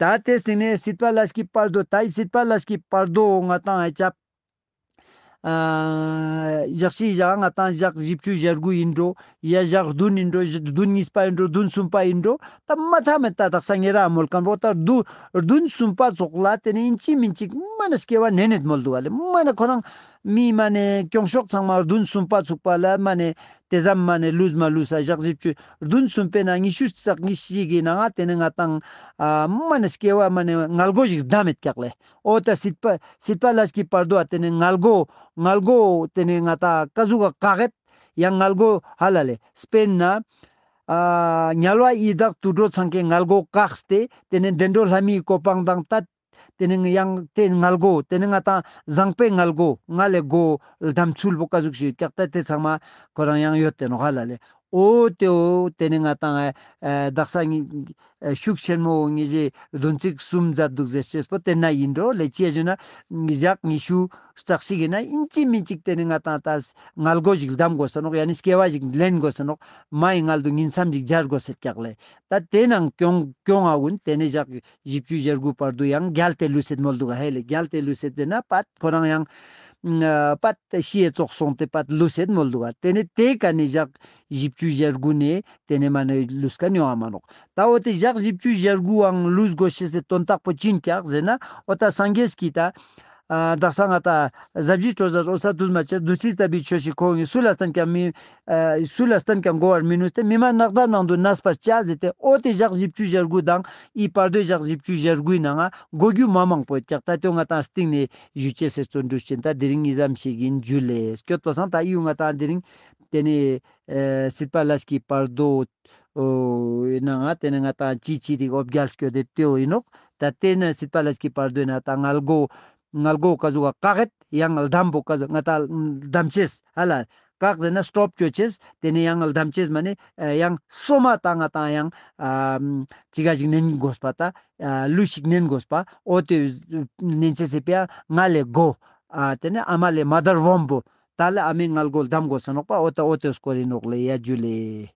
ད་ཏེ་སྟིང་ནེ་སྲིད་པ་ལས་ཀྱི་བར་དོ་ད་འི་སྲིད་པ་ལས་ཀྱི་བར་དོ་ང་ཏང་ཨེ་ཅབ། ཨ་ཞག་ཤི་ཞག་ང་ཏང་ཞག་བཞི་བཅུ་ཞེ་དགུ་ཨིན་འགྲོ། ཡ་ཞག་བདུན་ཨིན་འགྲོ། བཞི་བདུན་གཉིས་པ་ཨིན་འགྲོ། བདུན་གསུམ་པ་ཨིན་འགྲོ། ད་མ་ཐ་མེད་ད་དག་ས་ཉེ་ར་མོལ་མཁན་བོ་ད་བདུན་བདུན་གསུམ་པ་ཙོགས་ལ་ཏེ་ནེ་ཨིན་ཅི་མིན་ཅིག་མ་ནེ་སྐྱེ་བ་ནེན་ནེད་མོལ་དུག་ག་ལེ། མ་ནེ་ཁོ་རང་མི་མ་ནེ་སྐྱོང་ཤོག་ཚང་མ་བདུན་གསུམ་པ་ཚུགས་པ་ལ་མ་ནེ་ཏེ་ཙམ་མ་ནེ་ལུས་མ་ལུས་ས་ཞག་བཞི་བཅུ་བདུན་གསུམ་པའི་ནང་ཉི་ཤུ་རྩ་གཉིས་ཤིག་གི་ནང་ང་ཏེ་ནེ་ང་ཏང་ཨ་མ་ནེ་སྐྱེ་བ་མ་ནེ་མངལ་སྒོ་ཞིག་བདམས་མེད་ཀྱག་ལེ། འོ་ད་སྲིད་པ་སྲིད་པ་ལས་ཀྱི་བར་དོ་ཨ་ཏེ་ནེ་མངལ་སྒོ་མངལ་སྒོ་ཏེ་ནེ་ང་ཏང་ཀ་ཟུག་ག་བཀག་ཡེད་ཡང་མངལ་སྒོ་ཧ་ལ་ལེ་སྤེར་ན་ཨ་དམྱལ་བ་ཡི་དྭགས་དུད་འགྲོ་ཚང་ཀའི་མངལ་སྒོ་བཀག་སྟེ་ཏེ་ནེ་བདེ་འགྲོ་ལྷ་མིའི་གོ་འཕང་དང་ཏ་ཏེ་ནེ་ཡང་ཏེ་མངལ་སྒོ་ཏེ་ནེ་ང་ཏང་བཟང་པོའི་མངལ་སྒོ་མངལ་ལས་སྒོ་བདམས་ཚུལ་བོ་ཀ་ཟུག་ཞིག་ཡོད་ཀྱག་ད་ཏེ་ཚང་མ་ཁོ་རང་ཡང་ཡོད་དེ་ནོག་ཧ་ལ་ལེ། འོ་ཏེ་འོ་ཏེ་ནེ་ང་ཏང་ཨ་དག་ས་ངི་ཨ་ཤུགས་ཆེན་མོ་ངེ་ཞེ་བདུན་ཚིགས་གསུམ་མཛད་དུག་ཟེར་ཅེས་པོ་ཏེ་ན་ཨིན་འགྲོ་ལེ། ཅི་ཡ་ཞུ་ན་ཞག་ཉི་ཤུ་རྩ་གཅིག་ཨིན་ན་ཨིན་ཅི་མིན་ཅིག་ཏེ་ནེ་ང་ཏང་ད་མངལ་སྒོ་ཞིག་བདམས་དགོས་ས་ནོག། ཡ་ནི་སྐྱེ་བ་ཞིག་ལེན་དགོས་ས་ནོག། མའི་མངལ་དུ་ཉིང་མཚམས་ཤིག་སྦྱར་དགོས་ཟེར་ཀྱག་ལེ། ད་ཏེ་ནང་སྐྱོང་སྐྱོང་ང་གུན་ཏེ་ནེ་ཞག་བཞི་བཅུ་ཞེ་དགུ་བར་དུ་ཡང་རྒྱལ་ཏེ་ལུས་སེད་མོལ་དུག་ག་ཧེ་ལེ། རྒྱལ་ཏེ་ལུས་སེད་ཟེར་ན་པད་ཁོ་རང་ཡང་ཨ་པད་ཤི་ཡེ་ཙོགས་སོང་སྟེ་པད་ལུས་སེད་མོལ་དུག་ག། ཏེ་ནེ་ཏེ་ཀ་ནེ་ཞག་བཞི་བཅུ་ཞེ་དགུ་ནེ་ཏེ་ནེ་མ་ནེ་ལུས་ཀ་ནི་ཡོང་ང་མ་ནོག། ད་འོ་ཏེ་ཞག་བཞི་བཅུ་ཞེ་དགུ་འང་ལུས་དགོས་ཤེས་སི་དོན་དག་པོ་ཅི་ཨིན་ཀྱག་ཟེར་ན་འོ་ད་སངས་རྒྱས་ཀྱི་ད་ཨ་དག་ས་ང་ཏང་ཟབ་ཞི་སྤྲོས་བྲལ་འོད་གསལ་འདུས་མ་བྱས། བདུད་རྩི་ལྟ་བུའི་ཆོས་ཤིག་ཁོ་བོ་ཉིད། སུ་ལ་བསྟན་ཀྱང་མི་ཨ་སུ་ལ་བསྟན་ཀྱང་གོ་བར་མི་ནུས་ཏེ། མི་སྨྲ་ནགས་བདག་ནང་དུ་གནས་པར་བྱ་ཟེར་ཏེ། འོ་ཏེ་ཞག་བཞི་བཅུ་ཞེ་དགུ་དང་འི་བར་དོའི་ཞག་བཞི་བཅུ་ཞེ་དགུའི་ནང་ང་གོ་རྒྱུ་མ་མང་པོ་ཡོད་ཀྱག། ད་ཏེ་ང་ཏང་སྟིང་ནེ་ཞུ་ཅེས་སི་བརྩོན་འགྲུས་ཅན། ད་དེ་རིང་འི་ཙམ་ཞིག་ཨིན། ཇུ་ལེ། སྐྱོད་པ་སང་ད་འི་ང་ཏང་དེ་རིང་ཏེ་ནེ་ཨ་སྲིད་པ་ལས་ཀྱི་བར་དོ་འོ་ནང་ང་ཏེ་ནེ་ང་ཏང་ཅི་ཅི་རིག་འོ་བརྒྱལ་སྐྱོད་དེ་ཏེ་འོ་ཨིན་ནོག། ད་ཏེ་ནེ་སྲིད་པ་ལས་ཀྱི་བར་དོའི་ནང་ང་ཏང་མངལ་སྒོ་མངལ་སྒོ་ཀ་ཟུག་ག་བཀག་ཡེད་ཡང་བདམས་པོ་ཀ་ཟུག་ང་ཏང་བདམས་ཅེས་ཧ་ལ་བཀག་ཟེར་ན་སྟོབ་ཅོ་ཅེས་ཏེ་ནེ་ཡང་བདམས་ཅེས་མ་ནེ་ཡང་སོ་མ་ད་ང་ཏང་ཡང་ཨ་ཅི་ག་ཞིག་ནེན་དགོས་པ་ད་ཨ་ལུས་ཤིག་ནེན་དགོས་པ་འོ་ཏེ་ནེན་ཅེས་སི་ཕི་ཡ་མངལ་ལས་སྒོ་ཨ་ཏེ་ནེ་ཨ་མ་ལས་མ་དར་བོམ་པོ་ད་ལ་ཨ་མའི་མངལ་སྒོ་བདམས་དགོས་ས་ནོག་པ། འོ་ད་འོ་ཏེ་སྐོར་ཨིན་ནོག་ལེ། ཡ་ཇུ་ལེ།